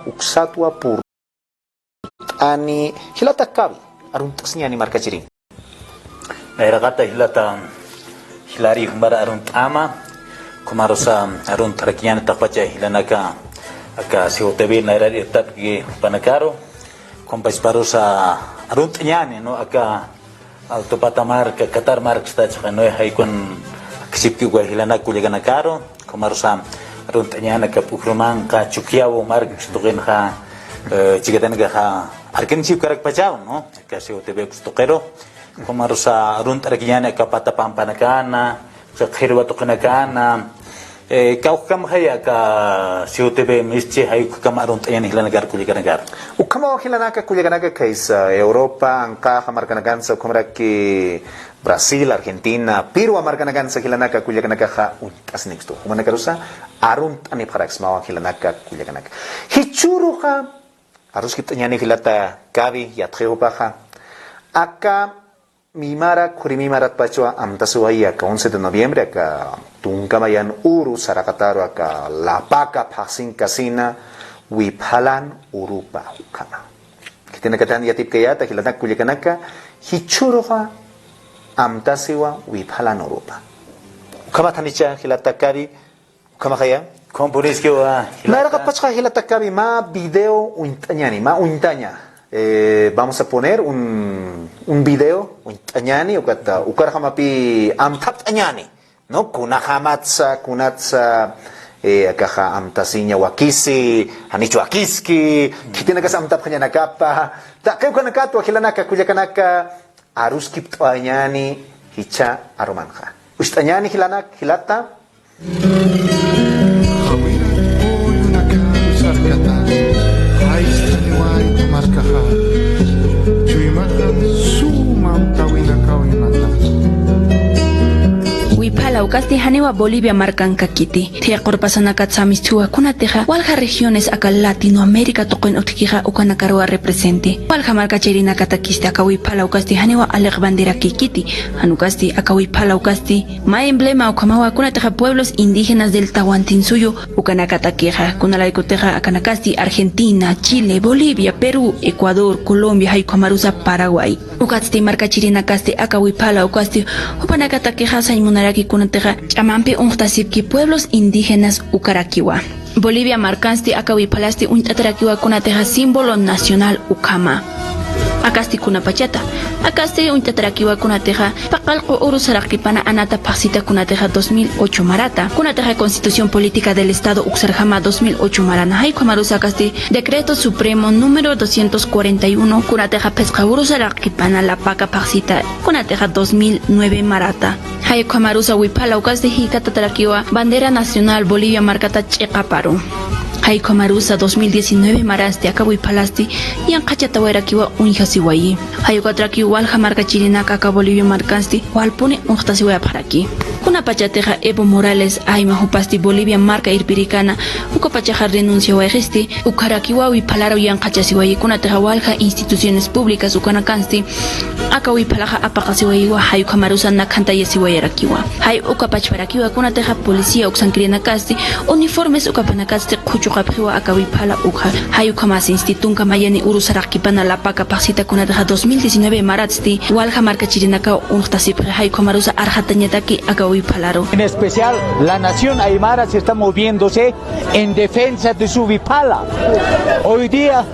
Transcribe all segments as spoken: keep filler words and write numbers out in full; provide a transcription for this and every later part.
Uksatwa purt'ani jilata Kawi, arunt'asiñäni markachirin. Nayraqata jilata, jilari jumar arunt'ama, kumarusa arunt'arakiñäni taqpacha jilanaka, aka C O T V nayrar irtapki jupanakaru, kumpachparusa arunt'añäni, ¿no? Aka Alto Pata marka, Qatar marka, sutachxa, ¿no? Jaykuwan aksipki uka jilanak kullakanakaru, kumarusa arunt'añäni aka P'ukrumanqa, Chukiyawu marka, tuqinxa, eh, chikatanakaxa, arkanisipkarakpachaw, ¿no? Aka C O T V uks tuqiru, kumarusa arunt'arakiñäni aka pata pampanakana, uka qhirwa tuqinakana, eh, kawkhamxaya aka C O T V misti, jay ukhakama arunt'añäni jilanakar kullakanakar. Ukhamaw jilanaka kullakanaka khaysa Europa, anqaxa markanakansa, ukhamaraki Brasil, Argentina, pirwa markanakansa jilanaka kullakanakaxa uñt'asnikstu. Jumanakarusa arunt'anipxaraksmawa jilanaka kullakanaka. Jichhüruxa aruskipt'añäni jilata Kawi, yatxi jupaxa. Aka mimara, khuri mimaratpachwa amtasiwayi aka once de noviembre, aka tunka mayan uru saraqataru aka Lapaka phaxsinkasina wiphalan urupa ukhama. Khitinakatan yatipkayäta jilanak kullakanaka, jichhüruxa amtasiwa wiphalan urupa. Ukhamat janicha jilata Kawi, Ukhamaxaya. Componiskiwa, jilata. Nayraqatpachxa jilata Kawi mä video uñt'añäni, mä uñt'aña. Eh, vamos a poner un, un video uñt'añäni, ukata, ukarjamapi amthapt'añäni, ¿no? Kunajamatsa, kunatsa, eh, akaxa amtasiña wakisi, janich wakiski, khitinakas amtapxañanakapa, taqi ukanakatwa jilanaka, kullakanaka, aruskipt'añäni, jichha arumanxa. Uñt'añäni jilanak, jilata, Jawira ullunaka sarkata, jaysta niwayta markaxa, chuymaxa suma amtawinakaw imata. Wiphala ukasti janiwa Bolivia markankakiti. Thiyaqurpasanakatsa misthuwa kunatixa walja regiones aka Latinoamérica tuqin utjkixa ukanakaruwa representi. Walja markachirinakatakisti aka wiphala ukasti janiwa aliq banderakikiti. Jan ukasti aka wiphala ukasti mä emblema ukhamawa kunatixa pueblos indígenas del Tawantinsuyu ukanakatakixa, kunalaykutixa akanakasti Argentina, Chile, Bolivia, Perú, Ecuador, Colombia, jay ukhamarusa Paraguay. Ukatsti markachirinakasti aka wiphala ukasti jupanakatakixa sañ munaraki kunatixa ch'amampi unxtasipki pueblos indígenas ukarakiwa. Bolivia markansti aka wiphalasti uñt'atarakiwa kunatixa símbolo nacional ukhama. Akasti kunapachata. Akasti uñt'atarakiwa kunatixa paqallqu uru saraqkipana anata phaxsita kunatixa dos mil ocho marata. Kunatixa Constitución Política del Estado uksarjama dos mil ocho marana. Jay ukhamarusa akasti Decreto Supremo número doscientos cuarenta y uno, kunatixa phisqa uru saraqkipana Lapaka phaxsita, kunatixa dos mil nueve marata. Jay ukhamarusa wiphala ukasti jikatatarakiwa bandera nacional Bolivia markata ch'iqaparu. Jay ukhamarusa dos mil diecinueve marasti aka wiphalasti yanqhachatawayarakiwa uñjasiwayi. Jay ukatrakiw walja markachirinaka aka Bolivia markansti walpuni unxtasiwayapxaraki. Kunapachatixa Evo Morales ayma jupasti Bolivia marka irpirikana, ukapachaxa renunciawayxisti, ukharakiwa wiphalaru yanqhachasiwayi kunatixa walja instituciones públicas ukanakansti, aka wiphalaxa apaqasiwayiwa jay ukhamarusa nakhantayasiwayarakiwa. Jay ukapachparakiwa kunatixa policía uksankirinakasti, uniformes ukapanakasti, qhuchuqapxiwa aka wiphala ukxa. Jay ukhamas institunka mayani uru saraqkipana Lapaka phaxsita kunatixa dos mil diecinueve maratsti, walja markachirinakaw unxtasipxi jay ukhamarusa arxatañataki aka wiphalaru. En especial, la nación aymara se está moviéndose en defensa de su wiphala. Hoy día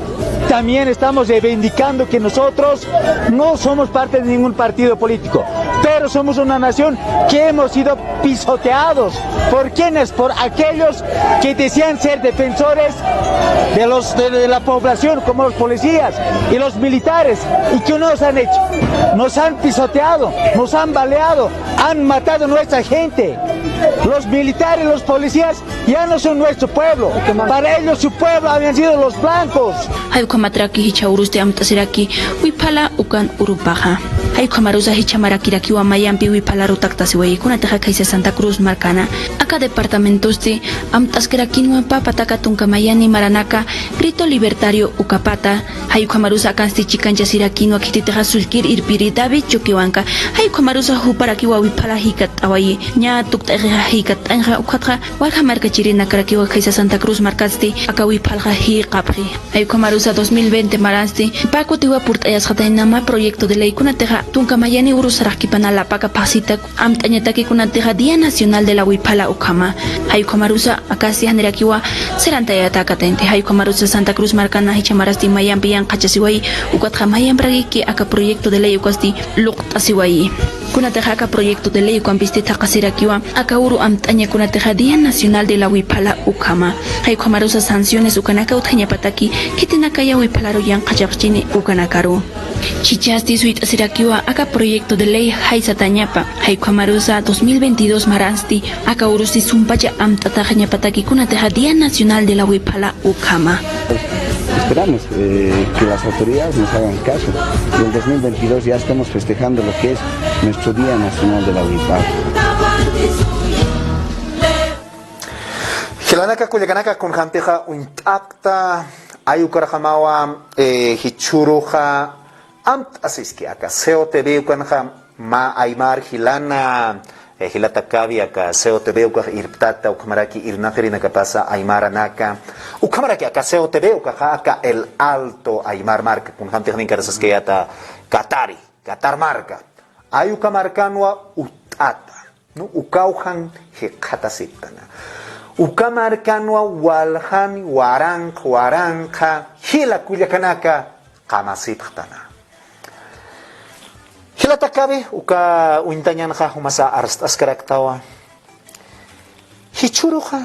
también estamos reivindicando que nosotros no somos parte de ningún partido político, pero somos una nación que hemos sido pisoteados. ¿Por quiénes? Por aquellos que decían ser defensores de los, de, de la población, como los policías y los militares. ¿Y qué nos han hecho? Nos han pisoteado, nos han baleado, han matado nuestra gente. Los militares, los policías ya no son nuestro pueblo. Para ellos su pueblo habían sido los blancos. Jay ukhamatraki jichha urusti amt'asiraki wiphala ukan urupaxa. Jay ukhamarusa jichha marakirakiwa mayampi wiphala arutaktasiwayi, kunatixa khaysa Santa Cruz markana. Aka departamentosti amt'askirakinwa pä pataka tunka mayani maranaka Grito Libertario ukapata. Jay ukhamarusa akansti chikanchasirakinwa khititixa sullkir irpiri David Choquewanka. Jay ukhamarusa juparakiwa wiphala jikat'awayi, ñä tukt'ayxixa jikat'añxa, ukhatxa walja markachirinakarakiwa khaysa Santa Cruz markatsti aka wiphalxa jikapxi. Jay ukhamarusa dos mil veinte maransti pä kutiwa purt'ayasxatayna mä proyecto de ley kunatixa tunka mayani urus saraxkipana lapaka phaxsita amt'añataki kunatixa Día Nacional de la Wiphala ukhama. Jay ukhamarusa akasti janirakiwa sarantayatäkataynti. Jay ukhamarusa Santa Cruz markana jichha marasti mayampi yanqhachasiwayi, ukatxa mayampirakiki aka proyecto de ley ukasti luqt'asiwayi. Kunatixa aka proyecto de ley ukampisti thaqasirakiwa aka uru amt'aña kunatixa Día Nacional de la Wiphala ukhama. Jay ukhamarusa sanciones ukanaka utjañapataki khitinakaya wiphalaru yanqhachapxchini ukanakaru. Jichhasti suyt'asirakiwa aka proyecto de ley jay satañapa. Jay ukhamarusa dos mil veintidós maransti aka urusti sumpacha amt'ataxañapataki kunatixa Día Nacional de la Wiphala ukhama. Esperamos, eh, que las autoridades nos hagan caso. Y el dos mil veintidós ya estamos festejando lo que es nuestro Día Nacional de la Wiphala. Jilanaka kullakanaka, kunjamtixa uñt'apxta, ay ukarjamawa, eh, jichhüruxa amt'asiski aka C O T V ukanxa mä aymar jilana, eh, jilata Kavi, aka C O T V ukax irptata, ukhamaraki irnaqirinakapasa aymaranaka, ukhamaraki aka C O T V ukaxa aka El Alto aymar marka, kunjamtix ninkarasaskayäta Katari, Katar marka, ay uka markanwa utt'ata. ¿No? Ukaw jan jikxatasipxtana. Uka markanwa waljan waranq waranqa jila kullakanaka qamasipxtana. Jilata Kavi, uka uñtañanxa jumasa arst'askaraktawa. Jichhüruxa,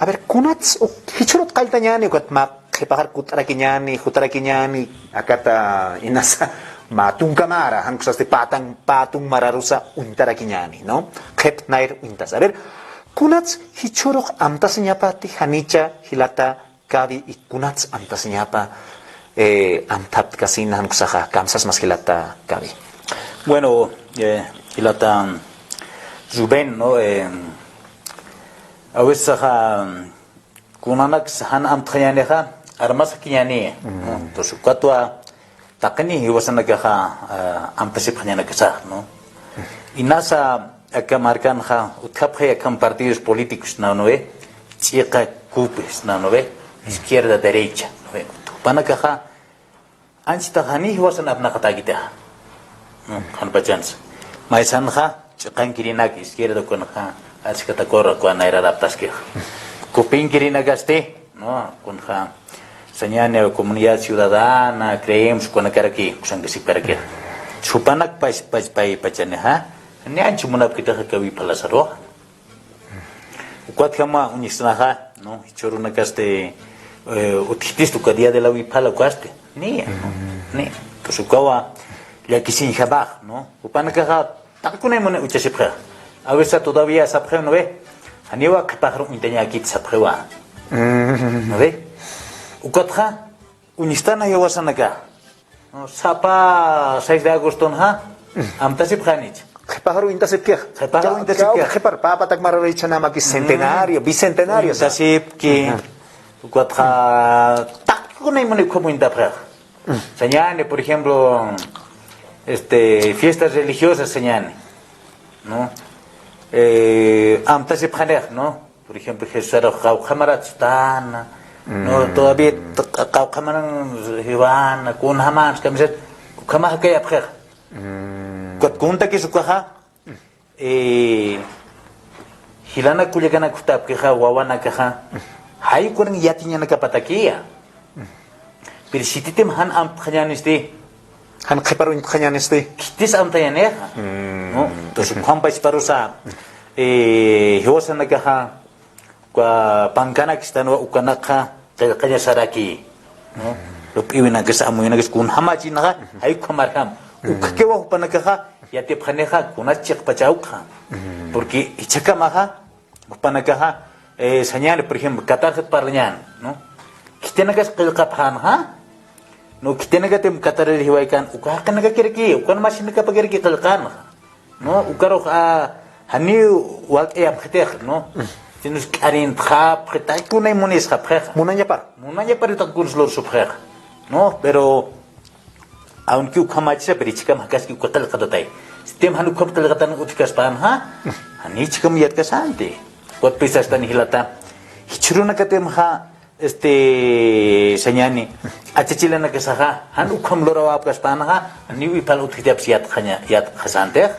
a ver, kunats, uk, jichhürut qalltañäni, ukat mä qhipaxar kut'arakiñäni, jutarakiñäni, akata inasa mä tunka mara, jan ukasti pä tan, pä tun mararusa uñtarakiñäni, ¿no? Qhip nayr uñtasa. A ver, kunats jichhürux amtasiñapati janicha jilata Kavi, y kunats amtasiñapa, eh, amthaptkasina, jan uksaxa kamsasmas jilata Kavi. Bueno, eh, jilata Rubén, ¿no? Eh, a veces, kunanaks jan amtxañänixa, armasakiñäni, ¿no? Entonces, ukatwa taqini jiwasanakaxa, ah, amtasipxañanakasax, ¿no? Inasa aka markanxa utjapxi akham partidos políticos, ¿no ve? Ch'iqa kupi, ¿no ve? Izquierda, derecha, ¿no ve? Jupanakaxa, anchitax jani jiwasan apnaqatäkitixa. ¿No? Jan pachansa. Maysanxa, ch'iqankirinak izquierda kunxa, arskatakur kuna nayrar aptaskixa. Kupinkirinakasti, ¿no? Kunxa, sañäni comunidad ciudadana, creemos, kunakaraki, kusankasipkaraki. Jupanak pach, pach, pay, pachanixa. Ni anchi munapkitixa Kavi phalasaruxa. Ukatjama uñistanaxa, ¿no? Jichhürunakasti, eh, utjtist uka día de la wiphala ukasti. Niya, ¿no? Niya. Entonces ukawa llakisiñjapax, ¿no? Jupanakaxa taqi kunay muni uchasipxixa. A veces todavía sapxiw, ¿no ve? Janiwa qhipaxar uñtañäkit sapxiwa. ¿No ve? Ukatxa uñistana jiwasanaka. No, sapa seis de agostonxa, amtasipxanich. Qhipaxar uñtasipkix. Qhipaxar uñtasipkix. Qhipar, pä patak mararu jichhanamaki centenario, bicentenario, sa. Uñtasipki, ukatxa, taqi kunay muni ukham uñtapxix. Sañäni, por ejemplo, este, fiestas religiosas sañäni, ¿no? Eh, amtasipxanix, ¿no? Por ejemplo, Jesús qawqhamarat sutana, ¿no? Todavía qawqhamaran jiwana, kunjaman, kamisat, ukhamax jakayapxixa. Ukat kuntakis ukaxa, eh, jilanak kullakanak jutapkixa, wawanakaxa, jay ukaran yatiñanakapatakiya. Pero sititim jan amtxañänisti. Jan qhipar uñtxañänisti. Khitis amtañänixa. ¿No? Entonces, ukham pachparusa, eh, jiwasanakaxa, uka pankanak istanwa ukanakxa, qillqañasaraki, ¿no? Lup'iwinakas, amuyunakas, kunjamachinaxa, jay ukhamarjam. Ukhakiwa jupanakaxa, yatipxanixa, kunat chiqpachawkxa. Porque jichhakamaxa, jupanakaxa, eh, sañäni, por ejemplo, katarjat parlañän, ¿no? Khitinakas qillqapxänxa, No, khitinakatim katarir jiwaykan, uka jaqinakakiraki, ukan masinakapakiraki qillqanxa. No, ukarux, a, janiw walt'ayapxitix, no. Sinus k'arintxapxi, taqi kunay munisxapxixa. Munañapar. Munañapar taqi kuns lursupxixa. No, pero, aunque ukhamachisa, pero jichhakam jakaski uka qillqatatay. Sitim jan ukham qillqatan utjkaspänxa, jani jichhakam yatkasanti. Ukat pisastan jilata. Jichhürunakatimxa, este, sañäni, achachilanakasaxa, jan ukham lurawapkaspänxa, janiw wiphala utjtapis yatxaña, yatxasantix.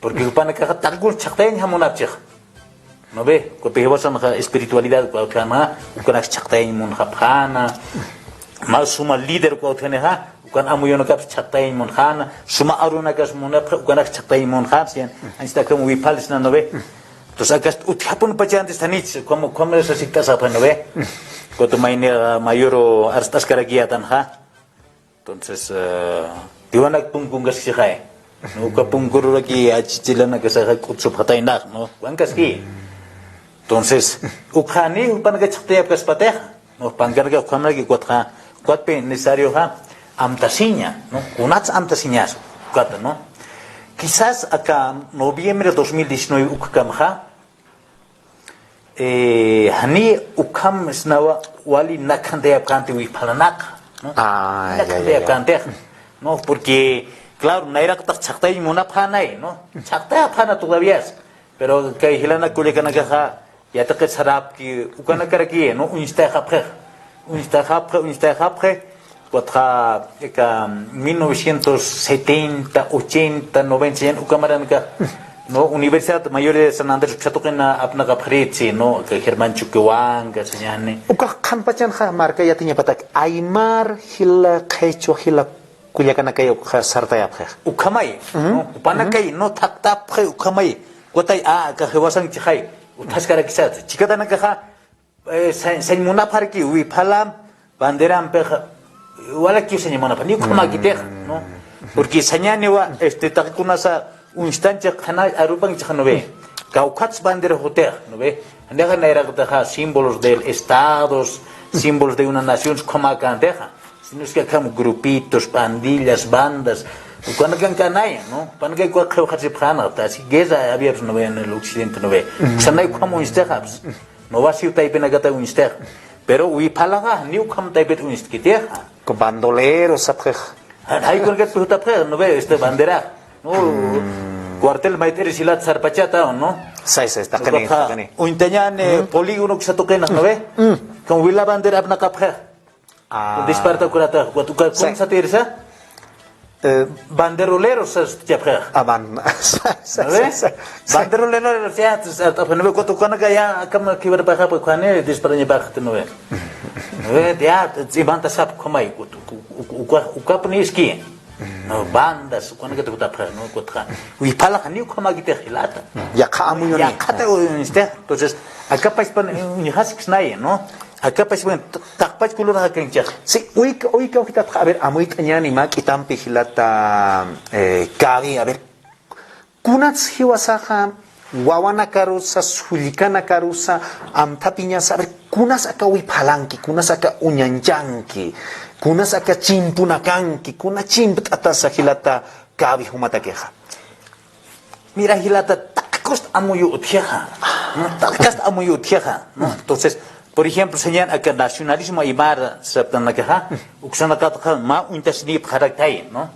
Porque jupanakaxa taqi kuns chhaqtayañjam munapchix. ¿No ve? Ukapi jiwasanxa espiritualidad uka utjäna, ukanak chhaqtayañ munxapxäna, mä suma líder uka utjänixa, ukan amuyunakapis chhaqtayañ munxäna, suma arunakas munapxi, ukanak chhaqtayañ munxäna, siyan, anchhit akham wiphalisna, ¿no ve? Entonces, akas utjapun pachantis janich, como, como esa siktasapxi, ¿no ve? Ukat mayni, ah, mayor arst'askarakiyätanxa. Entonces, eh, tiwanak punkunkaskixay. No, uka punkururaki achachilanakasaxa k'utsupxataynax, ¿no? Ukankaski. Entonces, ukxani, jupanaka chhaqtayapkaspatixa. No, jupanakanak ukhamaraki ukatxa, ukatpi necesarioxa, amtasiña, ¿no? Kunats amtasiñas, ukata, ¿no? Quizás aka noviembre dos mil diecinueve ukhamxa, Eh, jani ukham sinawa wali nakhantayapkänti wiphalanaka, ¿no? Ah, ya, ya, ya. Nakhantayapkäntixa, ¿no? Porque, claro, nayraqatax chhaqtayañ munapxänay, ¿no? Chhaqtayapxäna todavía. Pero kay jilanak kullakanakaxa, yatiqit sarapki, ukanakaraki, ¿no? Uñstayxapxi. Uñstayxapxi, uñstayxapxi, ukatxa, aka, mil novecientos setenta, ochenta, noventa, sañäni, uka maranaka, ¿no? Universidad Mayor de San Andrés uksa tuqina apnaqapxiritsi, ¿no? Aka Germán Chuquihuanca, sañäni. Ukax qhanpachanxa marka yatiñapatak, aymar jila, qhichwa jila kullakanakay ukxa sartayapxi. Ukhamay, ¿no? Ujú. Jupanakay, ¿no? Thaqtapxi, ukhamay. Ukatay, a, aka jiwasanchixay. Utjaskarakisat. Chhikatanakaxa, Eh, sañ, sañ munapxaraki, wiphala banderampix, walakiw sañ munapxaraki, ni ukhamäkitix, ¿no? Porque sañäniwa, este, taqi kunasa uñstanchix qhana arupanchix, ¿no ve? Kawkhats bandera jutix, ¿no ve? Janixa nayraqataxa símbolos del estados, símbolos de una nación, ukhamäkäntixa. Sino es que akham grupitos, pandillas, bandas, ukanakankanaya, ¿no? Ukanakay uka qhiw qharipxäna, así guerra había, ¿no ve? En el occidente, ¿no ve? Uksanay ukham uñstixapxi. No wasiw taypinakata uñstix. Pero wiphalaxa, ni ukham taypit uñstkitixa. Bandolero sapxix. Ay, con que tú tapxix, ¿no ve? Este bandera. No, cuartel mayt'iri jilat sarpachata, ¿no? Sai, sai, taqini, taqini. Uñtañan, eh, polígono uksa tuqinax, ¿no ve? Con wila bandera apnaqapxix. Ah. Disparta ukarata, uka, uka, sai. ¿Cómo se dice? Eh, banderoleros, sas, chapxa. Ah, ban-, sa, sa, ¿No ve? Sa, sa, sa. Banderoleros, ya, sa, sa, sa, ¿no ve? Cuando, cuando ya, acá me quiebra baja, pues, cuando es dispara ni baja, ¿no ve? ¿No ve? Ya, si banda sap, ¿cómo hay? Uka, uka, uka, uka, ni es que. No, bandas, cuando que te gusta, ¿no? Cuando, y para la, ni como aquí te jilata. Ya, ¿cómo yo ni? Ya, ¿cómo te, este? Entonces, acá, pues, pan, ni has que snaye, ¿no? Aka pachpan, taqpach kuluraxa kanchax. Sí, uyka, uyka ujitatxa, a ver, amuyt'añäni mä k'itampi jilata, eh, Kawi, a ver, kunats jiwasaxa, wawanakarusa, sullkanakarusa, amthapiñasa, a ver, kunas aka wiphalanki, kunas aka uñañchanki, kunas aka chimpunakanki, kuna chimpt'atasa jilata Kawi jumatakixa. Mira, jilata, taqkust amuyu utjixa, ¿no? Taqkast amuyu utjixa, ¿no? Entonces, por ejemplo, sañäni aka nacionalismo aymar saptanakaxa, uksanakatxa mä uñtasnipxaraktay, ¿no?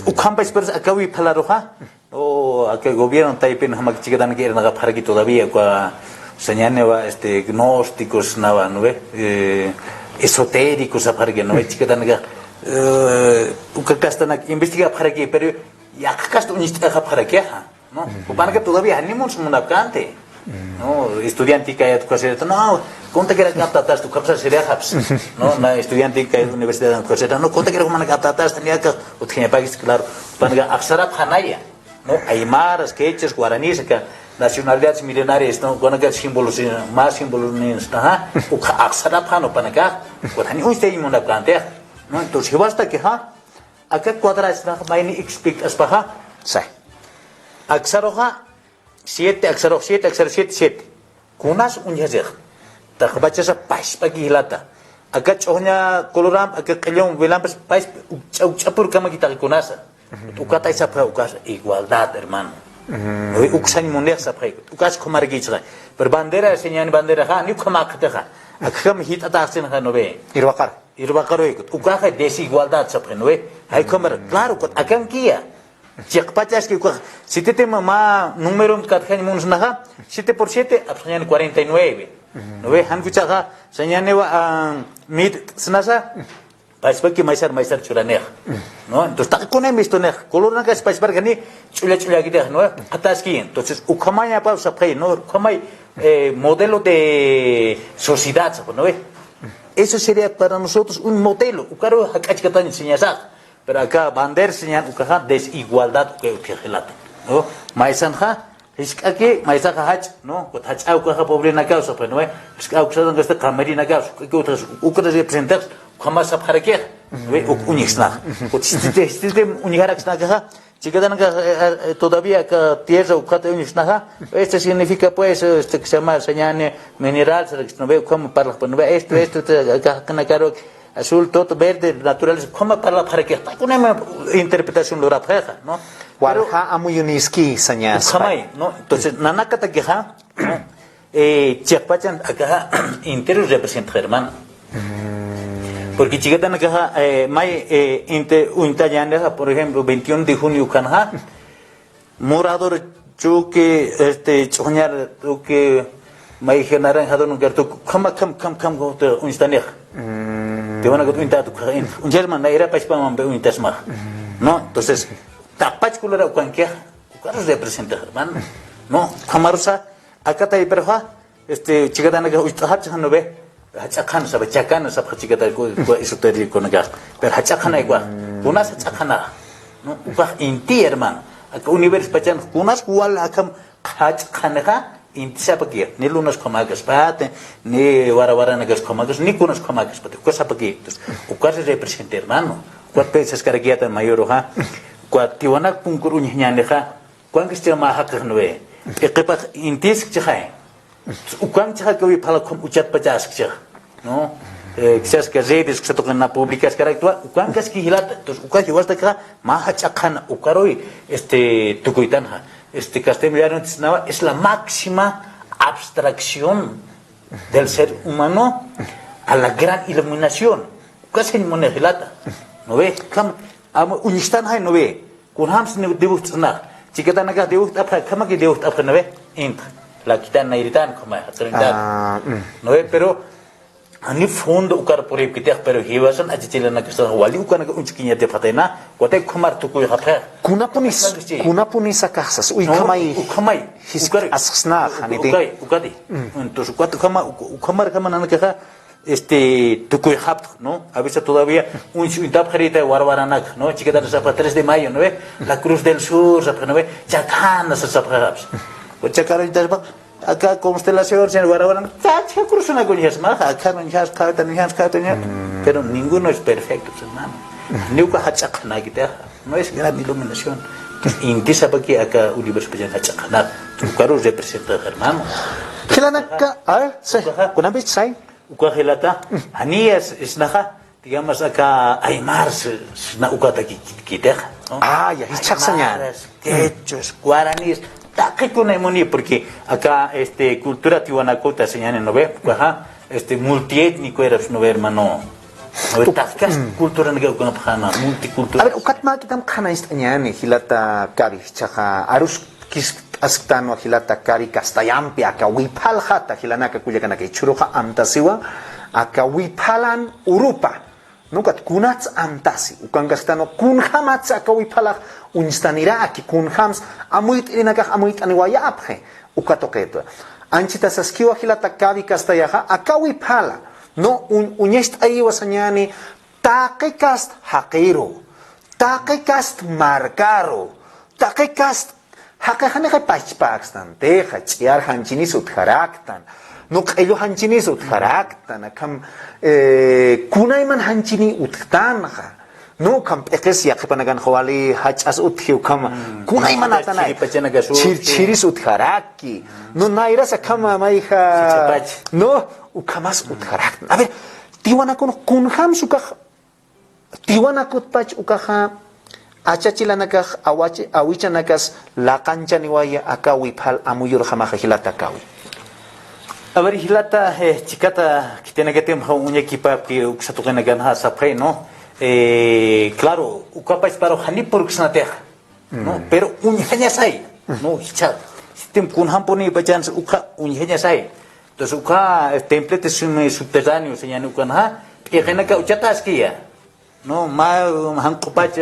Ukhampach, pero aka wiphalaruxa, o aka gobierno taypin jamak chikatanaka irnaqapxaraki todavía, uka sañäniwa, este, gnósticos nawa, ¿no ve? Eh, esotéricos sapxaraki, ¿no ve? Chikatanaka, eh, uka kastanak investigapxaraki, pero yaqha kasta uñst'axapxarakixa, ¿no? Jupanaka todavía janiw muns munapkänti, ¿no? Estudiante kayat ukasirata, no, kuntakirak aptatasta, ukham sasirixapxi, ¿no? Na estudiante kayat universidad ukasirata, no, kuntakirak jumanaka aptatasta, ni aka utjañapakis, claro, jupanaka axsarapxänaya, ¿no? Aymaras, quechuas, guaraníes, aka nacionalidades milenarias, ¿no? Kunaka símbolos, más símbolos, ¿no? Ajá, ukha axsarapxän jupanaka, ukat janiw uñst'ayañ munapkänti, ¿no? Entonces, jiwasakixa, aka cuadrasnax mayni explikt'aspaxa. Sai. Aksaruxa, siete, aksarux siete, aksarux siete, siete. Kunas uñjasix. Taqpachasa pachpaki jilata. Aka ch'uxña coloramp, aka q'illum wilampas, payspa ukch'a, ukch'apur kamakï taqi kunasa. Ukatay sapxi, ukas igualdad, hermano. Uy, uksañ munix sapxi, ukas ukhamarkïchixay. Pero bandera, señani banderaxa, ni ukhamäkxatixa. Akjam jit'ataxsinxa, ¿no ve? Irwaqar. Irwaqaruykut. Ukaxa desigualdad sapxi, ¿no ve? Jay ukhamar, claro, kut akankïya. Chiqpachaski ukax, sititi mä, mä número katjañ munsnaxa, siete por siete, apsañani cuarenta y nueve. ¿No ve? Jan ukhaxa, sañaniwa, ah, mit snasa, pachpaki maysar, maysar churanix. ¿No? Entonces, taqi kunay mistunix, colornakas pachparkani, ch'ulla, ch'ullakitix, ¿no? Qhataski, entonces, ukhamañapaw sapxi, ¿no? Ukhamay, eh, modelo de sociedad, ¿no ve? Eso sería para nosotros un modelo. Ukaru jak'achkatañ enseñasax. Pero aka bandera señan ukaxa desigualdad uka utji jilata, ¿no? Maysanxa, jisk'aki, maysaxa jach'a, ¿no? Kut jach'a ukaxa pobrenakaw sapxi, ¿no ve? Jisk'a uksadan gasta qamarinakaw, jisk'aki utjas, ukras representantes, ukhama sapxarakix, ¿no ve? Uk uñjsnax. Kut jistiti, jistiti uñjaraksnakaxa, chikatanakax, eh, eh, todavía aka tierra ukata uñjsnaxa, este significa, pues, este, que se llama, señani mineral, ¿no ve? Ukhama parlax, ¿no ve? Esto, esto, esto, aka, aka, aka, azul, todo verde, naturales, ukhama parlapxarakix, taqi kunayman interpretación lurapxixa, ¿no? Pero walja amuyuniski sañaspa. Ukhamay, ¿no? Entonces, nanakatakixa, ¿no? Eh, chiqpachan akaxa entero representa, hermano. Porque chikatanakaxa, eh, may, eh, inte-, uñtañänixa, por ejemplo, veintiuno de junio ukhanxa, morador, choque, este, ch'uxñar, choque, mayji naranjado, nunca, choque, ukhama, ukham, ukham, ukham, ukham, uñstanix. Tiwanakat uñtat, uñjarman, nayra pachpamampi uñtasmax. ¿No? Entonces, taqpach colora ukankix, ukaru representa, hermano. ¿No? Ukhamarusa, aka taypiruxa, este, chikatanakax uñt'xapxi, ¿no ve? Jach'a qhana sapxi, chakana sapxi chikata ku, ku esotericonakax. Pero jach'a qhana ukax. Kunas jach'a qhana. ¿No? Ukax inti, hermano. Aka universo pachan kunas wal akham jach'a qhanaxa inti sapxi. Ni lunas ukhamäkaspati, ni warawaranakas ukhamäkas, ni kunas ukhamäkaspati. Uka sapxi. Entonces, uka se representa, hermano. Uka pensaskarakïta mayoruxa. Uka tiwanak punkur uñjañänixa. Ukankasti mä jaqix, ¿no ve? Iqipax intiskchixay. Ukankchix aka wiphala ukham uchatpachaskchix, ¿no? Eh, quizás que redes, que se toquen a publicar, carácter, ukankaski jilata, entonces, uka jiwastakixa, mä jach'a qhana, ukaruy, este, tukuytanxa. Este, castellano, es la máxima abstracción del ser humano a la gran iluminación. Ukasañ muni jilata, ¿no ve? Ukham, ama, uñstanxay, ¿no ve? Kunjams ni dibujt'snax. Chikatanakax dibujt'apxi, ukhamaki dibujt'apxi, ¿no ve? Int. Lakitan, nayritan, ukhama, jaqiritan. Ah, mm. ¿No ve? Pero, ani fondo ukar puripkitix, pero jiwasan achichilanakasan wali ukanaka uñchkiñatipxatayna, ukatay ukhamar tukuyxapxi. Kunapunis, kunapunis akaxsas, uy, ukhamay, ukhamay, jisk'asxsnax, aniti. Ukay, ukati. Entonces, ukat ukhama, uk-, ukhamar, ukhama nanakaxa, este, tukuyxapxi, ¿no? A veces todavía uñsi uñtapxarïta warawaranaka, ¿no? Chikatana sapxi tres de mayo, ¿no ve? La Cruz del Sur, sapxi, ¿no ve? Chakana sapxi, sapxi. Chakana sapxi, aka constelación, señor, warawaranaka, chachka cruzanaka uñjasmaxa, aka uñjas, kawtan uñjas, kawtan uñjas. Pero ninguno es perfecto, hermano. Ni uka jach'a qhanakitixa. No es gran iluminación. Inti sapxi aka universo pachan jach'a qhana. Ukaru representa, hermano. Jilanaka, a ver, sí, ukaxa. Kunapich, say. Uka jilata, janiya s-, snaxa, digamos, aka aymar s-, sna ukataki ki-, kitixa, ¿no? Ah, ya, jichhax sañäni. Aymaras, quechuas, guaraníes, taqi kunay muni, porque aka, este, cultura tiwanakuta sañäni, ¿no ve? Ukaxa, este, multiétnico eras, ¿no ve, hermano? ¿No ve? Taqi cultura, ¿no ve? Ukanxa, multicultura. A ver, ukat mä kitam qhanañcht'añäni, jilata Kabi, jichhaxa, arus kisk'asktanwa jilata Kabi Castayampi, aka wiphalxata jilanaka kullakanaka, jichhüruxa amtasiwa, aka wiphalan urupa, ¿no? Ukat kunats amtasi, ukankasktanwa kunjamatsa aka wiphalax uñstaniraki, kunjams amuyt'irinakax amuyt'aniwayapxi, uka tuqitwa. Anchhita saskiwa jilata Kabi Castayaxa, aka wiphala, ¿no? Uñ-, uñacht'ayiwa sañäni, taqi kast jaqiru, taqi kast markaru, taqi kast jaqixanixay pachpäkstantixa, ch'iyar janchinis utjaraktan, ¿no? Q'illu janchinis utjaraktan, akham, eh, kunayman janchini utjtanxa, ¿no? Akham p'iqis yaqhipanakanxa wali jach'as utji, akham kunayman atanay. Chhirpachanakasu, chhir-, chhiris utjaraki, ¿no? Nayras akham mayja, ¿no? Ukhamas utjaraktan. A ver, Tiwanakunx kunjams ukax, tiwanakutpach ukaxa achachilanakax awach-, awichanakas laqanchaniwaya aka wiphal amuyurjamaxa jilata akawi. A ver, jilata, eh, chikata khitinakatimxa uñakipapki uksa tuqinakanxa sapxay, ¿no? Eh, claro, ukapachparu janiw purksnatix, ¿no? Pero uñjañasay, ¿no? Jichha, sitim kunjampuniw pachansa ukxa uñjañasay. Entonces, ukxa, eh, templete sum-, subterráneo, señani ukanxa, p'iqinaka uchataskiya. No, mä, um, janq'upach,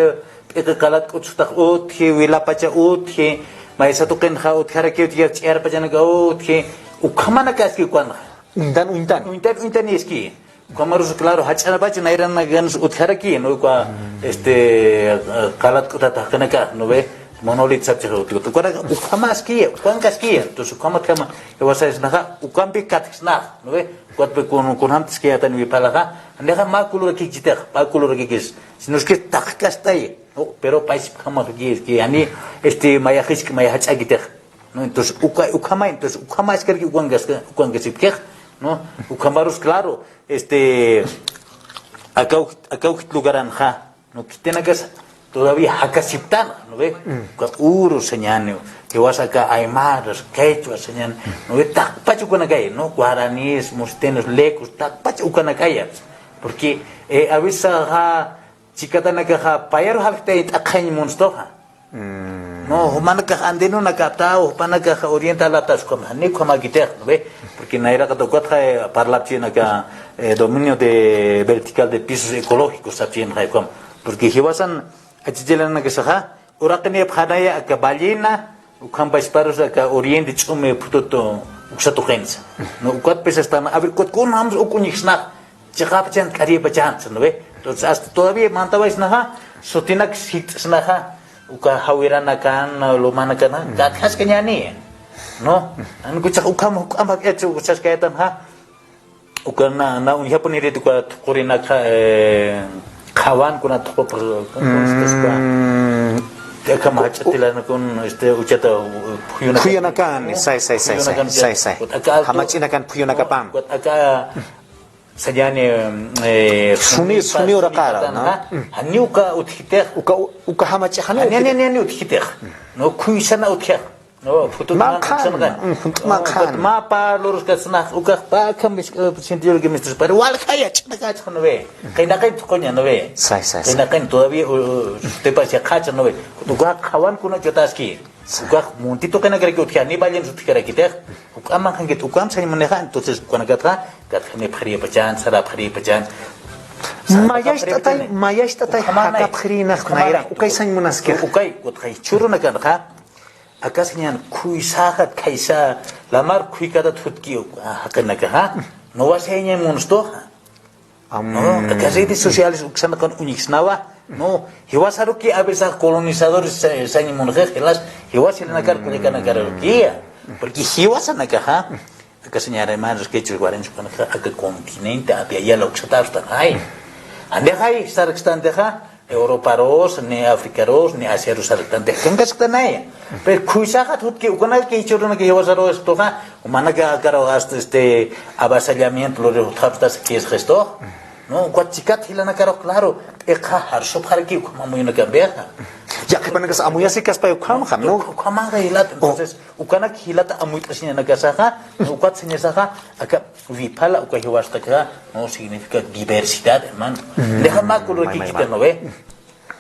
p'iqi qalatk'ut sutax utji, wilapacha utji, maysa tuqinxa utjarakiw, utji, ch'iyarpachanaka utji, ukhamanakaski ukanxa. Uñtan, uñtan. Uñtan, uñtaniski. Ukhamarus, claro, jach'anapach nayranakans utjaraki, ¿no? Uka, este, eh, qalatk'utat jaqinaka, ¿no ve? Monolito sapchix utji. Ukanaka ukhamaskiya, ukankaskiya. Entonces, ukhamat jama, jiwasaysnaxa, ukampi katjsnax, ¿no ve? Ukatpi kun, kunjamt'skiyätan wiphalaxa, janixa mä colorakikchitix, mä colorakikis, sino es que taqkastay, ¿no? Pero paysipjamaxkis, que jani, este, maya jisk'a, maya jach'akitix, ¿no? Entonces, uka, ukhama, entonces, ukhama askarki ukankas-, ukankasipkix, ¿no? Ukhamarus, claro, este, akaw, akaw lugaranxa, ¿no? Khitinakas todavía jakasiptan, ¿no ve? Uka uru sañäni, jiwasa aka aymaras, quechua sañäni, ¿no ve? Taqpach ukanakaya, ¿no? Guaraníes, mustenos, lecos, taqpach ukanakaya. Porque, eh, a veces, ajá, chikatanakaxa, payaru jalktay t'aqhañ munstuxa. No, jumanakax andinunakaptaw, jupanakax orientalaptas, ukham, janiw ukhamäkitix, ¿no ve? Porque nayraqat ukatxa, eh, parlapchinaka, eh, dominio de vertical de pisos ecológicos, sapchinxa, ukham. Porque jiwasan, achachilanakasaxa, uraqinipxanaya aka ballena, ukhampachparus aka oriente ch'umi phutut uksa tuqinsa. No, ukatpis están, a ver, ukat kunjams uk uñjsnax, chiqapachan, k'aripachansa, ¿no ve? Entonces, hasta todavía mantawaysnaxa, sutinak sikt'snaxa, uka jawiranakan, lumanakan, katjaskañäni, ¿no? Jan kuchax ukham, ukham, ukham, ukham, ukham, ukham, uka na, na uñjapunirit uka thuqhurinakxa, eh, qhawan kuna thuqhupur, Mm. Te aka jach'atilanakun, este, uchata, uh, phuyunakan. Phuyunakan, say, say, say, say, phuyunakan, say, say. Aka alto, jamach'inakan phuyunakapam. Aka sañäni, eh, Suni, suni, suni uraqara, suni, ¿no? Janiw uka utjitix. Uka, uka jamach'i janiw utjitix. Jani, jani, jani utjitix. No, khuysana utjix. No, phutut manqhan, manqhan. Mm, phutut manqhan. Mapa lurus kasnax, ukax pä akham, eh, sentido que me estás, pero walja yach'anakacha, ¿no ve? Qinaqin thuquña, ¿no ve? Say, say, say. Qinaqin todavía, uh, uh, te parecía qacha, ¿no ve? Ukax qhawan kuna chutaski. Ukax munti tuqinakaraki utji, ni vayan utjkarakitix. Ukax manqhankit, ukham sañ munixa, entonces, ukanakatxa, katjanipxaripachan, sarapxaripachan. Mayacht'atay, mayacht'atay, ukhamanak, jakapxirinax, ukhamanak, nayra, ukay sañ munaski. Ukay, utjay, churunakanxa, Aka sañäni khuysaxa, khaysa, lamar khuykatat jutkiw, ah, jaqinakaxa. No va saña munstuxa. Am. No, aka redes sociales uksanakun uñjsnawa. No, jiwasaruki a veces colonizadores sa-, sañ munxix, jilas, jiwas jilanakar kullakanakarukiya. Porque jiwasanakaxa. Aka sañäni hermanos, quechuas, guaraníes, ukanakaxa, aka continente, apiayala uksatarustanay. Andexay, sarkstantixa, Europarus, ni Africarus, ni Asiarus sarktanti, kankasktanaya. Pero khuysaxat jutki, ukanaki jichhürunaki jiwasaru estuxa, umanaka akaru hasta este avasallamiento, luri jutxapxtasa, ¿qué es esto? No, ukat chikat jilanakarux, claro, p'iqha jarsupxaraki, ukhama amuyunakampixa. Yaqhipanakas amuyasikaspay ukhamxa, ¿no? Ukhamaxa jilata, entonces, ukanak jilata amuyt'asiñanakasaxa, ukat sañasaxa, aka wiphala uka jiwastaka, no significa diversidad, hermano. Deja más color que quiten, ¿no ve?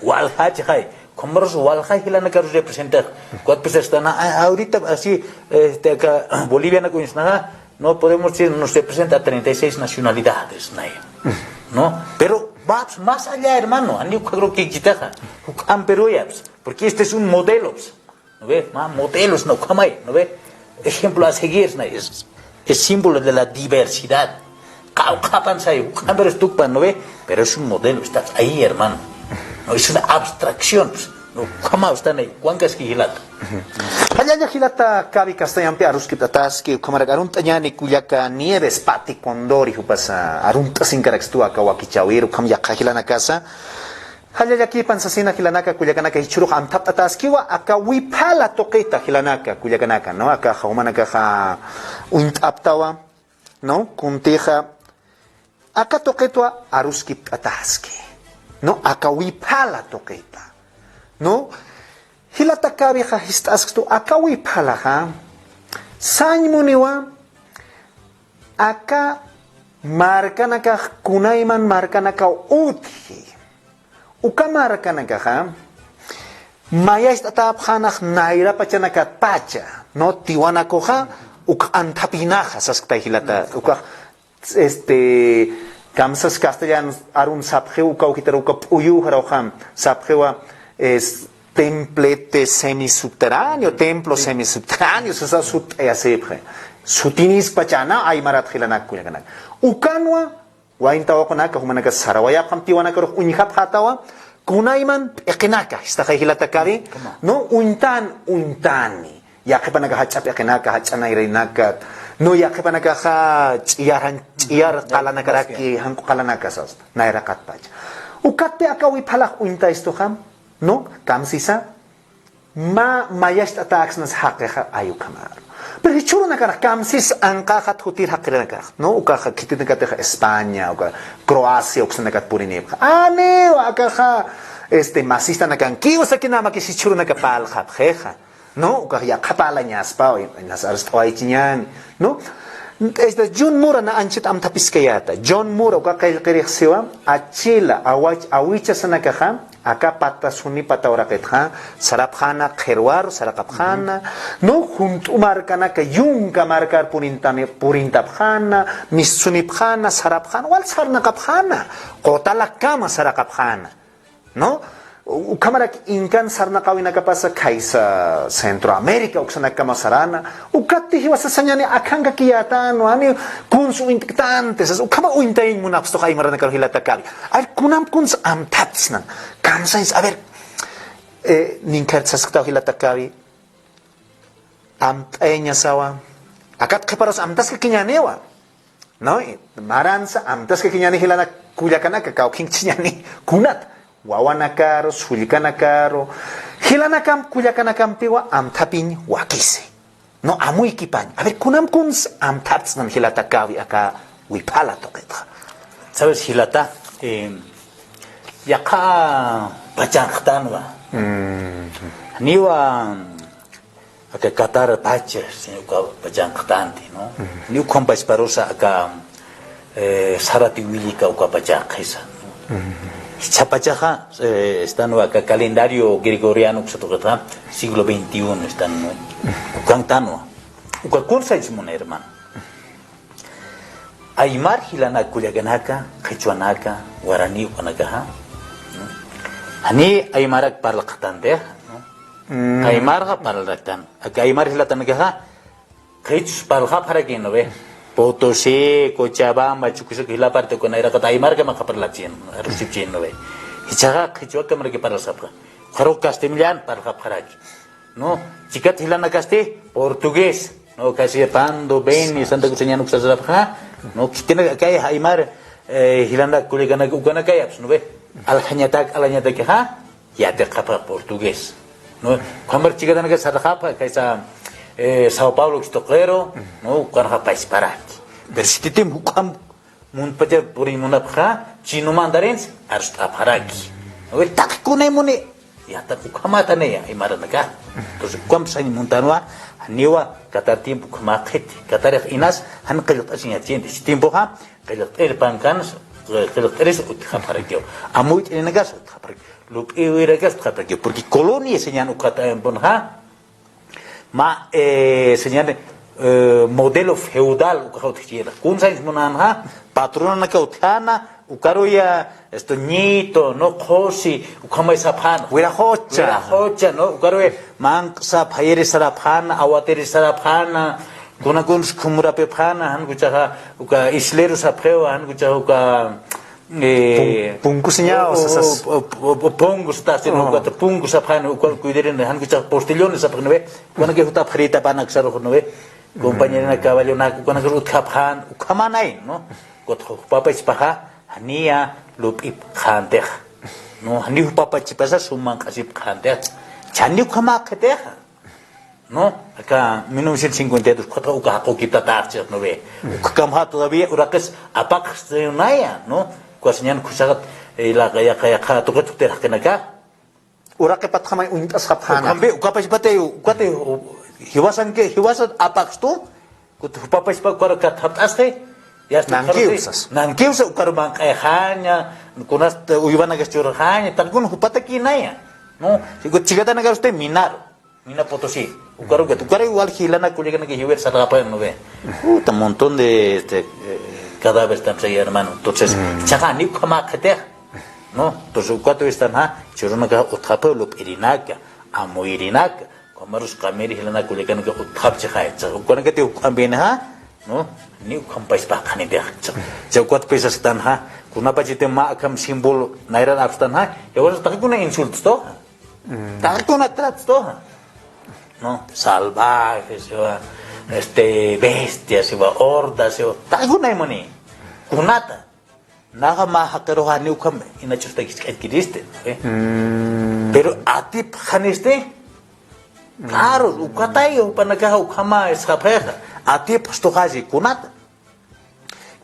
Walja chixay, como los walja jilanakarus representa. Ukat pues están, ah, ahorita así, este, acá, boliviana kuñisnaxa, no podemos decir, nos representa a treinta y seis nacionalidades, ¿no? ¿No? Pero va más allá, hermano. Ani uka creo que quitaja. Uka amperuya, pues, porque este es un modelo, pues. ¿No ve? Ma modelos, ¿no? Kamay, ¿no ve? Ejemplo a seguir, ¿no? Es, es símbolo de la diversidad. Qawqhapan say, ukham pero tukpan, ¿no ve? Pero es un modelo, está ahí, hermano. No, es una abstracción, pues. No, ukhama ustan ahí, ukankaski jilata. Jallalla jilata, Kabi Castañampi aruskipt'ataski, ukhamarak arunt'añäni kullaka Nieves Pati Condori, jupasa arunt'asinkarakistu aka wakichäwir, ukham yaqha jilanakasa. Jallallakipan sasina jilanaka, kullakanaka, jichhürux amthapt'ataskiwa aka wiphala tuqita jilanaka, kullakanaka, ¿no? Aka jumanakaxa uñt'aptawa, ¿no? Kuntixa Aka tuqitwa aruskipt'ataski, ¿no? Aka wiphala tuqita, ¿no? Jilata Kawixa jist'asktu aka wiphalaxa, sañ muniwa aka markanakax kunayman markanakaw utji. Uka markanakaxa mayacht'atäpxänax nayra pachanakatpacha, ¿no? Tiwanakuxa uk anthapinaxa sasktay jilata, ukax, este, kamsas castellan arun sapxiw ukaw jitar uka p'uyuxarawxam sapxiwa, es, templete semisubterráneo, templo semisubterráneo, sasa sutt'ayasipxi. Sutinispachana aymarat jilanak kullakanak. Ukanwa, wayn tawaqunaka, jumanaka sarawayapxam tiwanakarux uñjapxätawa, kunayman p'iqinaka, jistaxay jilata Kawi, ¿no? Uñtan, uñtani. Yaqhipanaka jach'a p'iqinaka, jach'a nayraynaka, ¿no? Yaqhipanakaxa ch'iyar jan, ch'iyar qalanakaraki, jank'u qalanaka sas, nayraqatpacha. Ukatpi aka wiphalax uñtastuxa, ¿no? Kamsisa, mä mayacht'atäksnas jaqixa ay ukhamaru. Pero jichhürunakarux kamsis anqäxat jutir jaqirinakax, ¿no? Ukaxa khitinakatix España, uka Croacia, uksanakat purinipxa. Aniw, akaxa, este, masistanakankiw sakinamaki jichhürunaka parlxapxixa, ¿no? Ukax yaqha parlañaspaw, inas arst'awaychiñäni, ¿no? Esta John Mura na anchhit amthapiskayäta. John Mura uka qillqirix siwa, achila, awach, awichasanakaxa, aka pata suni pata uraqitxa, sarapxäna qhirwaru, saraqapxäna, ¿no? Junt'u markanaka, yunka markar purintani, purintapxäna, missunipxäna, sarapxäna, wal sarnaqapxäna, qutalakama saraqapxäna, ¿no? U-, ukhamarak inkan sarnaqäwinakapasa khaysa Centroamérica, uksanakama saräna, ukatti jiwasa sañäni akhankakiyätänwa, janiw kuns uñt'ktänti, sas, ukhama uñtayañ munapxstux aymaranakaru jilata Kawi. A ver, kunam kuns amthatsnan. Kamsañs, a ver, eh, ninkhar sasktaw jilata Kawi. Amt'ayañasawa. Akat qhiparus amtaskakiñäniwa, ¿no? Maransa amtaskakiñäni jilanak kullakanaka, kawkhinchhiñäni. Kunat, wawanakaru, sullkanakaru, jilanakamp kullakanakampiwa amthapiñ wakisi. No, amuykipañ. A ver, kunam kuns amthatsnan jilata Kawi aka wiphala tuqitxa. Sabes, jilata, eh, yaqha pachanqtanwa. Mm. Niwa aka Qatar pacha, sino uka pachanqtanti, ¿no? Mm. Ni ukham pachparusa aka, eh, sarati willika uka pachanqisa, ¿no? Mm. Jichha pachaxa, eh, estanwa aka calendario gregoriano uksa tuqitxa, siglo veintiuno estan, ¿no? Ukantanwa. Uka kunsañs muna, hermano. Aymar jilanak kullakanaka, qhichwanaka, warani ukanakaxa, ¿no? Jani aymarak parlqtantixa, ¿no? Mm. Aymarxa parlraktan. Aka aymar jilatanakaxa, qhichus parlxapxaraki, ¿no ve? Potosí, Cochabamba, Chuquisaca, jila parte uka nayraqat aymarkamaxa parlapchin, arusipchin, ¿no ve? Jichhaxa qhichwakamaraki parlasapxa. Ukharu castellan parlxapxaraki. ¿No? Chikat jilanakasti portugués, ¿no? Casi pando, beni, Santa Cruz, ñan uksa sarapxa, ¿no? Khitina kay aymar, eh, jilanak kullakanak ukanakayapxs, ¿no ve? Aljañatak, aljañatakixa, yatiqapxa portugués, ¿no? Ukhamar chikatanaka sarxapxa, kaysa, eh, Sao Paulo uksa tuqiru, ¿no? Ukanxa pachparaki. Pero si titim ukham muntpacha puriñ munapxa, chino mandarins arst'apxaraki. A ver, taqi kunay muni, yaqha ukhamataniya, aymaranaka. Entonces, ukham sañ muntanwa, janiwa Qatar tiempo ukhama qhiti. Qatarix inas, jan qillqt'asiñatchini. Tiempoxa, qillqt'ir pankan, qillqt'iris utjapxarakiw. Amuyt'irinakas utjapxarakiw. Lup'iwirakas utjapxarakiw. Porque colonia sañan uka tiemponxa, mä, eh, señal, eh, modelo feudal, ukaxa utjchiyäna. Kunsañs munänxa, patronanaka utjäna, ukaruya, esto, ñito, ¿no? Qhusi, ukhamay sapxäna. Wiraxucha. Wiraxucha, ¿no? Ukaruya, manq'sa, phayiri sarapxäna, awatiri sarapxäna, kuna kuns khumurapipxäna, jan kuchaxa, uka islero sapxiwa, jan kuchaxa, uka, Eh, pun-, punkusiñaw, o, sasas. O, o, o, punkus, tasi, ¿no? Oh. Ukat punkus sapxani, ukat kuydirin, jan kuchax postillones sapxani, ¿no ve? Ukanakay jutapxarïta panak sarux, ¿no ve? Compañerina caballonak, ukanakar utjapxan, ukhamanay, ¿no? Ukat jupapachpaxa, janiya lup'ipxantix. No, jani jupapachpasa sumanq'asipxantix. Chani ukhama qhitixa. ¿no? Aka mil novecientos cincuenta y dos, ukat uka jaqukiptatax, ¿no ve? Ukamxa todavía uraqis apaqstunaya, ¿no? Uka señan kusaxat, eh, la, ya, ya, ya, tuqit utir jaqinaka. Uraqipatxamay uñt'asxapxäna. Ukampi, ukapachpati, ukati, jiwasanki, jiwasan apaqstu, kut jupapachpa ukar katxapt'asxi, ya está. Nankiw sas. Nankiw sas, ukar manq'ayxaña, kunas uywanakas churxaña, taqkun jupatakïnaya, ¿no? Kut chikatanakarusiti minaru. Mina Potosí. Ukaru, ukaru igual jilanaka kullakanaka jiwir sarxapxi, ¿no ve? Puta, montón de, este, eh, cadáveres están ahí, hermano. Entonces, chaxa, ni ukhama qhitix, ¿no? Entonces, ukatu están, ¿ja? Churunaka utjapxi, lup'irinaka, amuyirinaka, kumarus qamir jilanaka kullakanaka utjapxi, ¿ja? Chaxa, ukanakati uk'ampinxa, ¿no? Ni ukham pachpa qhanitix. Chaxa, chaxa, ukat pisas están, ¿ja? Kunapachiti mä akham símbolo, nayran apstan, ¿ja? Jiwasan taqkuna insultos, ¿no? Taqkuna tratos, ¿no? ¿No? Salvajes, ¿no? Este, bestias, ¿no? Hordas, ¿no? Taqkuna imuni. Kunata. Naxa mä jaqiruxa ni ukham inachus takisq'aykiristi, ¿no? Pero atipxanisti. Claro, ukatay, jupanakaxa ukhama, es, japxi. Atipxstuxasi, kunata.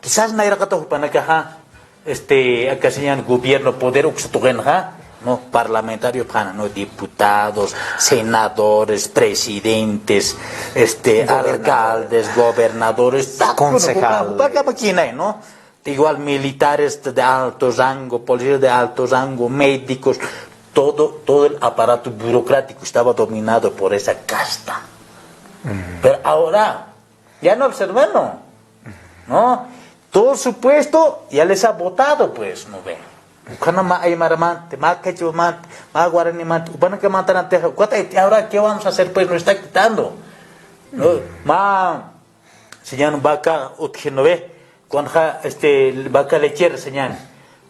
Quizás nayraqata jupanakaxa, este, aka señan gobierno, poder uksa tuqinxa, ¿no? Parlamentariopxäna, ¿no? Diputados, senadores, presidentes, este, alcaldes, gobernadores, concejales. Jupanakamakïnay, ¿no? Igual militares de alto rango, policías de alto rango, médicos, todo, todo el aparato burocrático estaba dominado por esa casta. Pero ahora, ya no observan, ¿no? ¿No? Todo su puesto ya les ha votado, pues, ¿no ve? Ukhana mä aymaramanta, mä qhichwamanta, mä guaranimanta, upanakamantarantixa, ukata, ahora, ¿qué vamos a hacer, pues? Nos está quitando, ¿no? Mä, señan vaca utji, ¿no ve? Kunxa, este, vaca lechera, señan.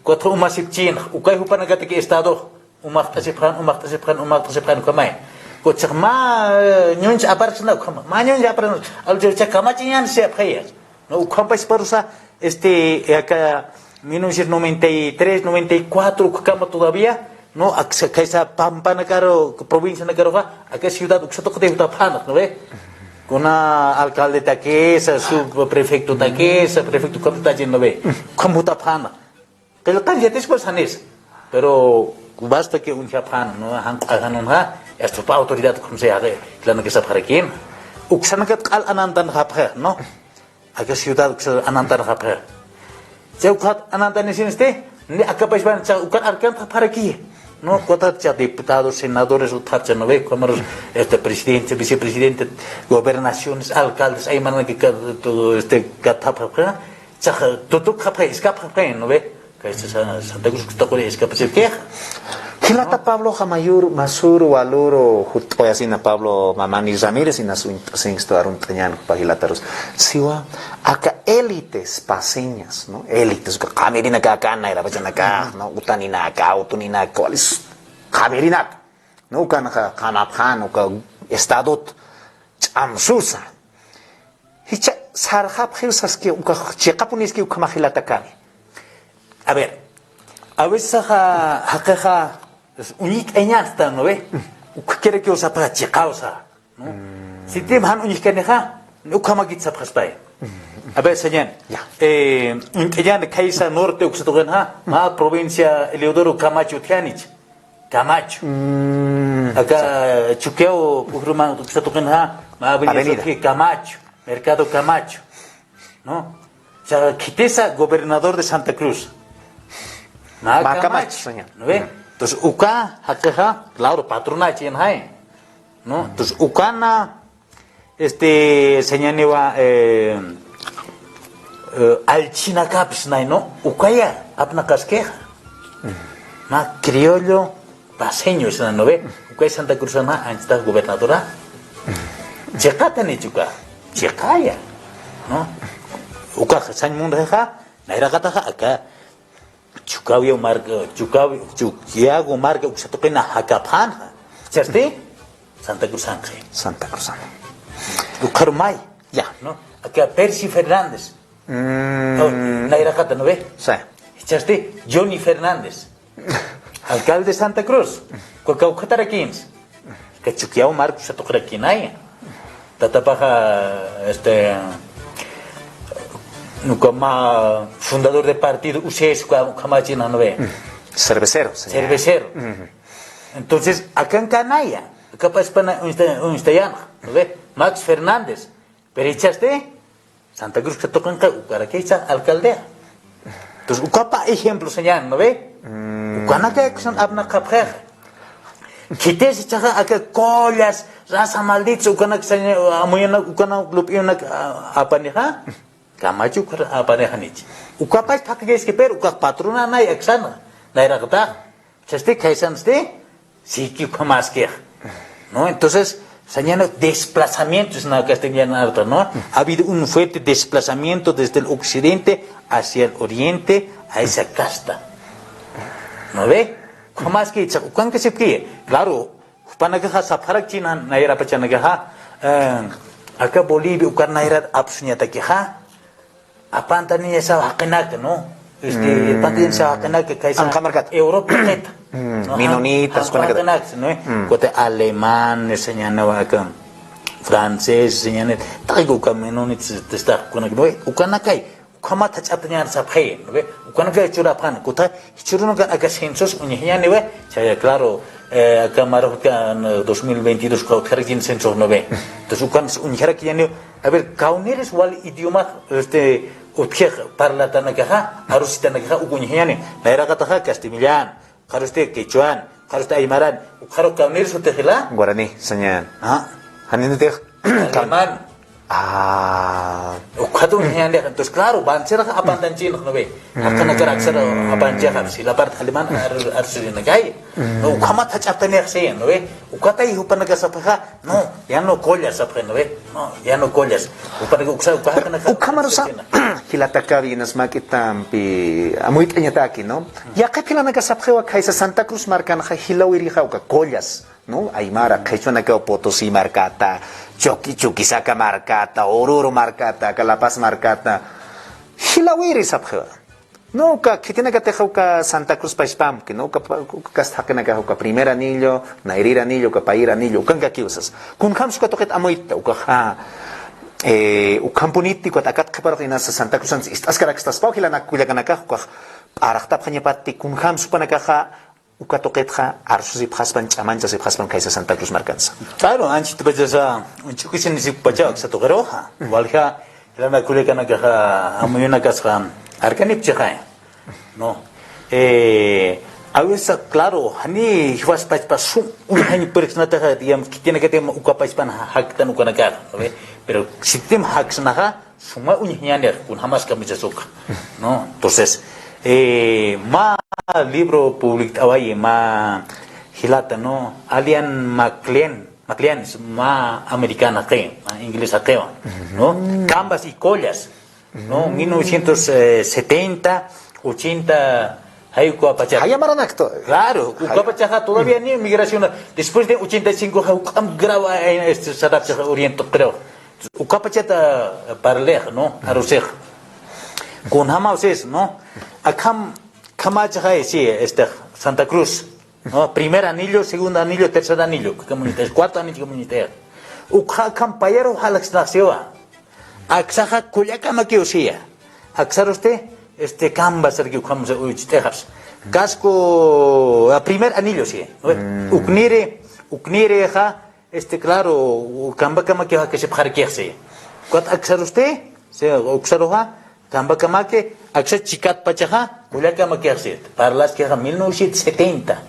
Ukatxa umasipchïn, ukay jupanakataki estado, umaxt'asipxän, umaxt'asipxän, umaxt'asipxän, ukhamay. Kutsax mä, eh, ñuñch aparsna, ukhama, mä ñuñch aparsna, alcha, kamachiñan siyapxaya. No, ukhampachparusa, este, aka mil novecientos noventa y tres, noventa y cuatro, ukhama todavía, no, aksa, kaysa pampanakaru, provincianakaruxa, aka ciudad, uksa tuqiti jutapxänx, ¿no ve? Kuna alcaldetakisa, subprefectotakisa, prefecto, ¿no ve? Ukham jutapxänx. Qillqan yatispa sanis. Pero basta que uñjapxän, ¿no? Janq'ajanunxa, hasta pa autoridad, como se llama, jilanakasapxarakïn. Uksanakat q'al anantanxapxi, ¿no? Aka ciudad uksa anantanxapxi. Cha ukat anantanisinisti, ni akapachpan cha ukat arkantxapxaraki. ¿No? Kutat cha diputados, senadores, utjapcha, ¿no ve? Como los, este, presidente, vicepresidente, gobernaciones, alcaldes, aymananaki, todo, este, katxapxi. Chaxa, tutukxapxi, iskapxapxi, ¿no ve? Kaysa Sa-, Santa Cruz, kustaquri iskapxapxi. Jilata Pablo, jamayur, masür, walür, jutt'ayasina Pablo Mamani Ramírez, inas uñt'asistu arunt'añän jupa jilatarus. Siwa, aka élites paceñas, ¿no? Élites, uka qamirinaka, aka nayrapachanaka, ¿no? Utaninaka, utuninaka, walis qamirinaka, ¿no? Ukanxa qamapxän, uka estadot ch'amsusa. Jichha sarxapxiw saski, uka chiqapuniski ukhama jilatakani. A ver, a veces ja-, jaqixa uñt'ayañänstan, ¿no ve? Ukkharakï sapxi chiqawsa, ¿no? Sitim jan uñjkanixa, ukhamakit sapxaspay. A ver, señan. Ya. Eh, uñt'ayañ kaysa norte uksa tuqinxa, mä provincia Eliodoro Camacho utjänich. Camacho. Aka Chukiyawu p'ukruma uksa tuqinxa, mä avenida Camacho, Mercado Camacho, ¿no? O sea, khitisa gobernador de Santa Cruz. Mä Camacho, señor. ¿No ve? Entonces, uka, jaqixa, claro, patrona chinjay, ¿no? Entonces, ukana, este, señaniwa, eh, eh, allchhinakapis nay, ¿no? Ukaya, apnaqaskixa. Mä criollo paceño, ¿no ve? Ukay Santa Cruzana, anchita gobernadora. Chiqatani chuka, chiqaya, ¿no? Uka sañ munrixa, nayraqataxa, aka Chukiyawu marka, Chukiyawu, Chukiyawu marka uksa tuqina jakapxänxa. ¿Jichhasti? Santa Cruzanxa. Santa Cruzan. Ukharu may. Ya. ¿No? Aka Percy Fernández. Mm. Oh, nayraqata, ¿no ve? Sí. ¿Jichhasti? Johnny Fernández. Alcalde de Santa Cruz. Uka kawkhatarakinsa. Aka Chukiyawu marka uksa tuqirakinaya. Tatapaxa, este, uka mä fundador de partido, U C S, uka, uka mä china, ¿no ve? Cervecero, señor. Cervecero. Entonces, akan kanaya, aka p'achpana uñsta-, uñstayanxa, ¿no ve? Max Fernández, pero ichasti, Santa Cruz katuqinqa, ukarakïcha alcaldea. Entonces, ukapa ejemplo sañan, ¿no ve? Ukanaka kusan apnaqapxix. Khitis ichaxa aka collas, raza maldita, ukanak saña, amuyunak, ukanak lup'iyunak, a-, apanixa. Kamachi ukar apanixa nich. Ukapach thaqhakïski, pero ukax patronanay aksan, nayraqatax. Chasti khaysansti, siki ukhamaskix. ¿No? Entonces, sañan desplazamiento, es una castellana harta, ¿no? Ha habido un fuerte desplazamiento desde el occidente hacia el oriente a esa casta. ¿No ve? Ukhamaski, ukankasipki. Claro, jupanakaxa sapxarak china, nayra pachanakaxa, eh, aka Bolivia, ukar nayrat apsuñatakixa. Apantaniñasa jaqinak, ¿no? Este, apantaniñasa jaqinak, kaysa Anqa markat. Europa qita. ¿No? Menonitas, anqa markat, ¿no? Kote alemán, sañan, aka francés, sañan, taqi uka menonitas, tista, kunak, ¿no? Ukanakay, ukhamat jach'aptañan sapxi, ¿no ve? Ukanakay churapxan, kuta, jichhürunakan aka censos uñjañäni, ¿ve? Chaya, claro, eh, aka marux aka, no, dos mil veintidós, uka utjarak censos, ¿no ve? Entonces, ukan uñjarakïñäni, a ver, kawniris wal idioma, este, utjix parlatanakaxa, arusitanakaxa, uka uñjañäni. Nayraqataxa, castillan, ukxarusti, quechuan, ukxarusti, aymaran, ukxaru kawniris utjix jila. Guaraní, sañan. Ah. Janinutix. Alemán. Ah. Ukxat uñjañäni. Entonces, claro, banchirax apantañchinx, ¿no ve? Jaqinakar aksar apanchixapxi, la parte alemán ar-, arsurinakay. No, ukhamat jach'aptanix, ¿no ve? Ukatay jupanakax sapxixa, no, ya no collas sapxi, ¿no ve? No, ya no collas. Jupanakax uksa, uka jaqinakax. Ukhamarusa, jilata Cabi, inas mä k'itampi, amuyt'añataki, ¿no? Yaqhip jilanakax sapxiwa khaysa Santa Cruz markanxa jilawirixa uka collas, ¿no? Aymara, qhichwanakaw Potosí markata, Chuqui-, Chuquisaca markata, Oruro markata, aka La Paz markata, jilawiri sapxiwa. No, uka khitinakatixa uka Santa Cruz pachpamki, ¿no? Uka pa-, uka kasta jaqinakax uka primer anillo, nayrir anillo, uka payir anillo, ukankakiw sas. Kunjams uka tuqit amuytta, ukaxa, eh, ukhampuniti, ukat akat qhiparux inasa Santa Cruzans ist'askarakistaspaw jilanak kullakanakax, ukax p'arxtapxañapatti, kunjams jupanakaxa, uka tuqitxa arsusipxaspan, ch'amanchasipxaspan khaysa Santa Cruz markansa. Claro, anchhitpachasa, uñch'ukisinisipacha, aksa tuqiruxa. Walja, jilanak kullakanakaxa, amuyunakasxa, arkanipchixay. No. Eh, a veces, claro, jani jiwas pachpa sum, uñjañ puriksnataxa, digamos, khitinakatixa uka pachpan ja-, jaktan ukanakaxa, ¿no ve? Pero sitim jaksnaxa, suma uñjañanix, kunjamas kamisas uka, ¿no? Entonces, eh, mä libro publict'awayi, mä jilata, ¿no? Allan MacLean, MacLean, es mä americana jaqi, mä inglés jaqiwa, ¿no? Canvas y collas, ¿no? Mil novecientos setenta, ochenta, jay ukapacha. Jaya maranakto. Claro, ukapachaxa todavía ni migración, después de ochenta y cinco, jay uk'am grava, eh, este, sarapchaxa Oriente, creo. Ukapachata parlix, ¿no? Arusix. Kunjamaw sis, ¿no? Akham, khamachaxay, sí, este, Santa Cruz, ¿no? Primer anillo, segundo anillo, tercer anillo, kamuñita, cuarto anillo, kamuñita. Ukxa akham payaru jalaksnaxsiwa. Aksaxa kullakamakiw siya. Aksarusti, este, kambasarki ukham ucht'ixas. Casco, a primer anillo, sí. Ukniri, uknirixa, este, claro, kambakamakiw jakasipxarkixsi. Ukat aksarusti, si, uksaruxa, kambakamaki, aksa chikatpachaxa, kullakamakixsi. Parlaskixa mil novecientos setenta,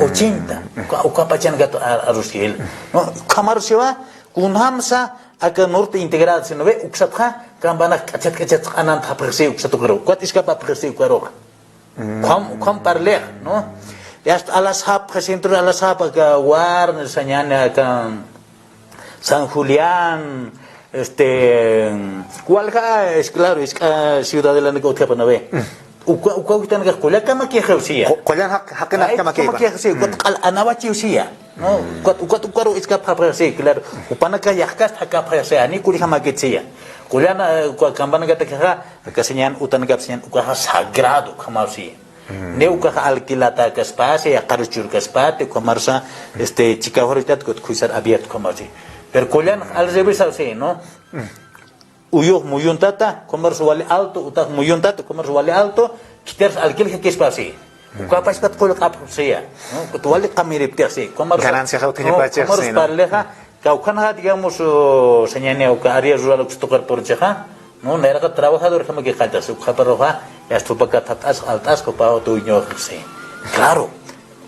ochenta, uka, ukapachanakata aruskil. No, ukhamarusiwa, kunjamsa, aka norte integrado, si no ve, uksatxa, kambanak k'achat k'achat q'anantxapxisi, uksat ukaru. Ukat iskapapxisi, ukaruxa. Ukham, ukham parlix, ¿no? Y hasta Alasap, centro de Alasap, aka Warner, sañani, aka San Julián, este, walja, es claro, es que ciudad de la Nicotiapa, ¿no ve? Uka, uka, uka, uka, kullakamakixiw siya. Qu-, qullan jaq-, jaqinakamakixiw. Ay, kamakixiw siya, ukat q'al anawachiw siya. No, ukat, ukat, ukaru iskapxapxisi, claro. Jupanaka yaqkast jakapxisi, ani kulljamakit siya. Qullan, eh, uka kambanakatakixa, aka sañan, utanakap sañan, ukaxa sagrado, ukhamaw siya. Ni ukaxa alquilatäkaspasi, yaqharus churkaspati, ukhamarusa, este, chikaw jaruchtat, ukat khuysar abierto, ukhamaw siya. Pero kullan al revés, ¿no? Uyux muyuntata, comercio wali alto, utax muyuntata, comercio wali alto, quitarse alquiler que es así. Uka pachpat qullq'apxi, ¿no? Kut wali qamiriptix, comercio, ganancia jawthiña, ¿no? Comercio parlexa, kawkhanxa, digamos, o, sañani uka área rural uksa tuqir purichixa, ¿no? Nayraqa trabajador jama que qaltas, ukxaparuxa, ya estupa katat'as, altas, copa, tu ñoxi. Claro,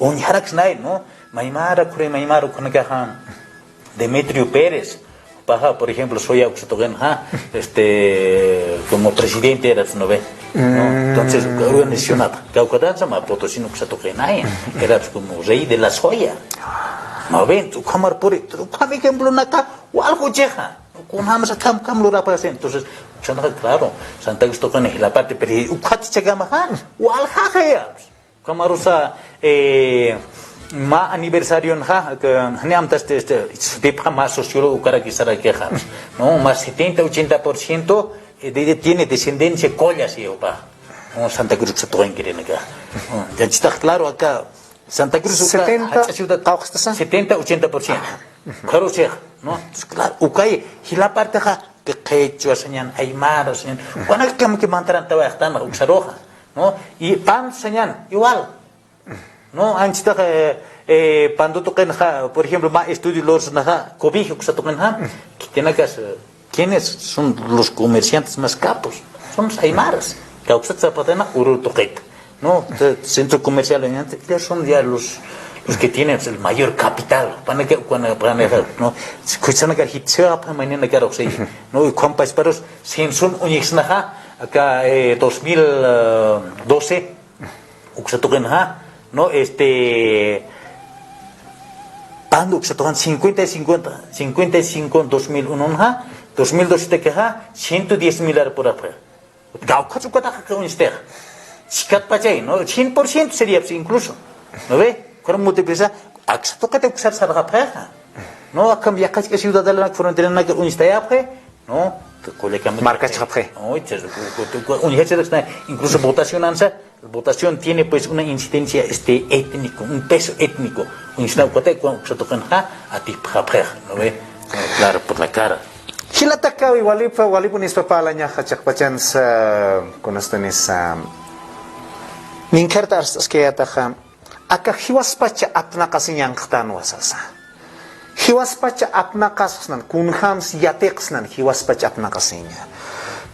uñjaraksnay, ¿no? Maymara, kuri maymara, ukhanakaxa. Demetrio Pérez, paja, por ejemplo, soya uksa tuqinxa, este, como presidente era, ¿no ve? ¿No? Entonces, organizacionata, kawkatansa ma Potosí uksa tuqinaya, era como rey de la soya. ¿No ve? Ukhamar puri, ukham ejemplo naka, waljo cheja. Kunjamsa kam, kam lurapasa. Entonces, uksanxa, claro, Santa Cruz tuqin la parte, pero ukhat chakamaxa, waljaja ya. Kamarusa, eh, mä aniversarionxa, que, ni amta este, este, sutipxa mä sociólogo ukarakisarakixa, ¿no? Más setenta, ochenta por ciento, eh, de, de, tiene descendencia colla, sí, opa. ¿No? Santa Cruz se toca en Quirinaca. ¿No? Ya está claro acá. Santa Cruz, uka, setenta, hacha ciudad, qawqstasa? Setenta, ochenta por ciento. Claro, sí, ¿no? Entonces, claro, ukay, jila partexa, que quechua sañan, aymara sañan, ukanakam que mantaran tawayxtan, uksaruxa. ¿No? Y pan sañan, igual. ¿No? Anchitax, eh, eh, pandu tuqinxa, por ejemplo, mä estudio lurasnaxa, cobijo uksa tuqinxa, que tiene que hacer, ¿quiénes son los comerciantes más capos? Son los aymaras. Kawksat sapatana, uru tuqita. ¿No? Te-, centro comercial, ellos son ya los, los que tienen el mayor capital. Panaka, pana, panaka, ¿no? Escuchan acá, hitsewa, pa, mañana, claro, sí. ¿No? Y compas, pero, sin son, uñixnaxa, acá, eh, dos mil doce, uksa tuqinxa, ¿no? Este, pandu uksa tuqin cincuenta y cincuenta, cincuenta y cinco, dos mil uno, ¿no? Dos mil doce te queja, ciento diez mil ar por apre. Kawkhat ukataxa uñstix. Chikat pachay, ¿no? Cien por ciento sería, pues, incluso. ¿No ve? Cuando multiplica, aksa tuqita uksar sarxapxi. ¿No? Akham yaqachka ciudadela frontera nak uñstayapxi. ¿No? Kullakam markachxapxi. ¿No? Entonces, ku-, ku-, ku-, uñjacharaksna, incluso votación ansa, votación tiene, pues, una incidencia, este, étnico, un peso étnico. Uñsna ukata, ku-, uksa tuqinxa, atipxapxi, ¿no ve? Claro, por la cara. Jilata Kawi, walipa, walipa nispa parlañaxa chiqpachansa, kunastanisa, ninkharta arst'askayätaxa, aka jiwaspacha apnaqasiñanxtanwa sasa. Jiwaspacha apnaqasxsnan, kunjams yatiqsnan, jiwaspacha apnaqasiña.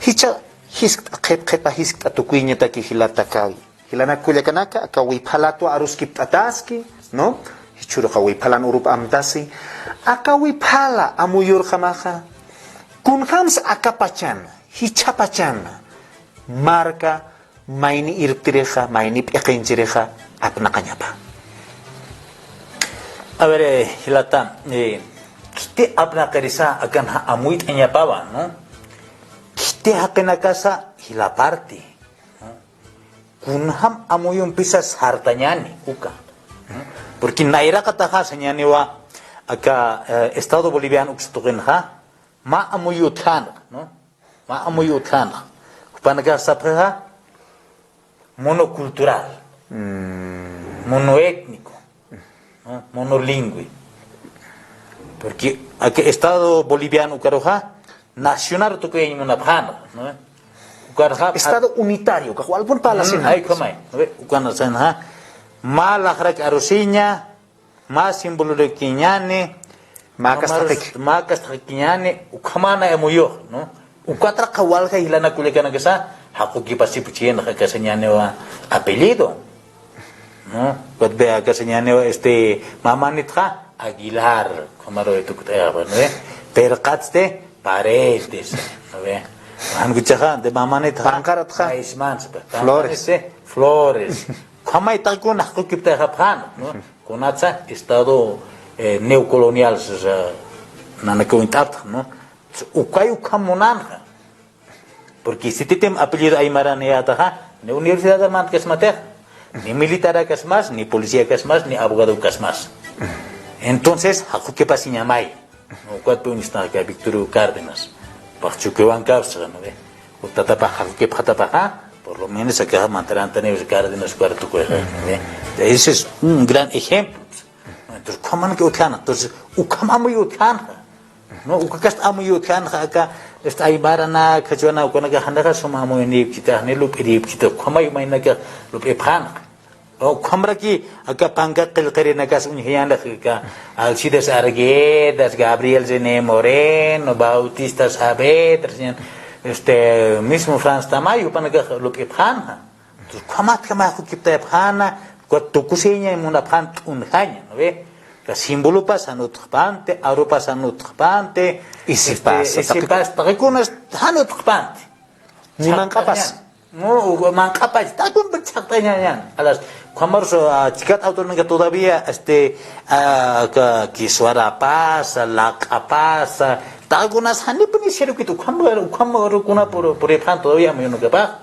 Jichha jiskt'a, qhip qhipa jiskt'a tukuyañataki jilata Kawi. Jilanak kullakanaka, aka wiphalatwa aruskipt'ataski, ¿no? Jichhüruxa wiphalan urup amtasi. Aka wiphala amuyurjamaxa, kunjams aka pachan, jichha pachan, marka, mayni irptirixa, mayni p'iqinchirixa, apnaqañapa. A ver, eh, jilata, eh, khiti apnaqirisa akanxa amuyt'añapawa, ¿no? Khiti jaqinakasa jila parti, ¿no? Kunjam amuyumpisa sartañäni, uka, ¿no? Porque nayraqataxa sañäniwa aka, eh, Estado Boliviano uksa tuqinxa, mä amuyu utjänxa, ¿no? Mä amuyu utjänxa. Jupanakax sapxixa monocultural, monoétnico, ¿no? Monolingüe. Porque aka Estado Boliviano ukaruxa nacional tukuyañ munapxänxa, ¿no? Ukarxa Estado unitario, ukax walpun parlasiñäni. Ay, ¿no ve? Ukan sañäni, mä laxrak arusiña, mä simbolorikiñäni, mä kastxaki, mä kastxakiñäni, ukhamäna amuyux, ¿no? Ukatraqxa walja jilanak kullakanakasa, jaqukipasipuchiyänxa aka sañäniwa apellido, ¿no? Ukat ve aka sañäniwa, este, mamanitxa Aguilar, ukhamaru tukt'ayawa, ¿no ve? Pirqatsti Paredes, ¿no ve? Jan kuchaxa, de mamanitxa Panqaratxa Flores. Flores. Ukhamayt'akun jaqukipt'ayxapxän, ¿no? Kunatsa Estado, eh, neocolonial, o sea, nanaka uñt'apxta, ¿no? Ukay ukham munänxa. Porque si titim apellido aymara niyätaxa, ni universidad mantkasmatix, ni militarakasmas, ni policíakasmas, ni abogadokasmas. Entonces, jaqukipasiñamay. Ukatpi uñstanaka Victorio Cárdenas. Pax Chukiwan kawsaxa, ¿no ve? Uka tatapax jaqukipxatapaxa, por lo menos akaxa mantarantaniw Cárdenas ukar tukuyaxa, ¿no ve? Ese es un gran ejemplo. Entonces, ukhamanaki utjäna. Entonces, ukham amuyu utjänxa. ¿No? Uka kasta amuyutjanxa aka, este, aymaranak, qhichwana, ukanaka janixa suma amuyunipkita, jani lup'iripkita, ukhamay maynanak lup'ipxanxa. Ukhamraki aka panka qillqirinakas uñjañäni aka Alcides Arguedas, Gabriel René Moreno, Bautista Saavedra, este, mismo Franz Tamayo, jupanakax lup'ipxänxa. Entonces, ukhamatjamax jukiptayapxäna, ukat tukusiña munapxän t'unjaña, ¿no ve? Uka símbolopas jan utjpanti, arupas jan utjpanti, isipas, este, isipas, taqikunas jan utjpanti. Ni manq'apas. No, manq'apach, taqikun chhaqtañañan. Alas, ukhamarus, ah, chikat autorinaka todavía, este, ah, ka-, kiswarapasa, laq'apasa, taqikunas janipuni sirukit, ukham, ukhamarukuna pur-, puripxän todavía amuyunakapax.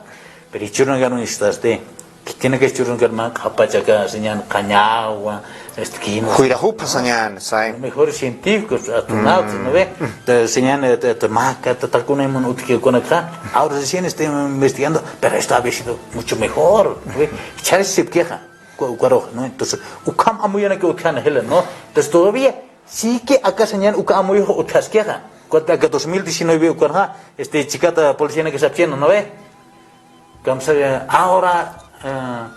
Pero jichhürunakan uñstasti, khitinaka jichhürunakan manq'apach aka sañän qañawa, este, químicos. Juyrajupa sañän, say. Mejores científicos, astronautas, ¿no ve? Te sañän, eh, te, te maka, te taqikuna imun utjki ukanakxa. Ahora recién estoy investigando, pero esto había sido mucho mejor, ¿no ve? Jichhäris sipkixa, uka-, ukarux, ¿no? Entonces, ukham amuyunaki utjäna jila, ¿no? Entonces, todavía, sí que aka sañän uka amuyux utjaskixa. Ukat aka dos mil diecinueve ukanxa, este, chikata policianaka sapxchina, ¿no ve? Kamsa, ahora, eh,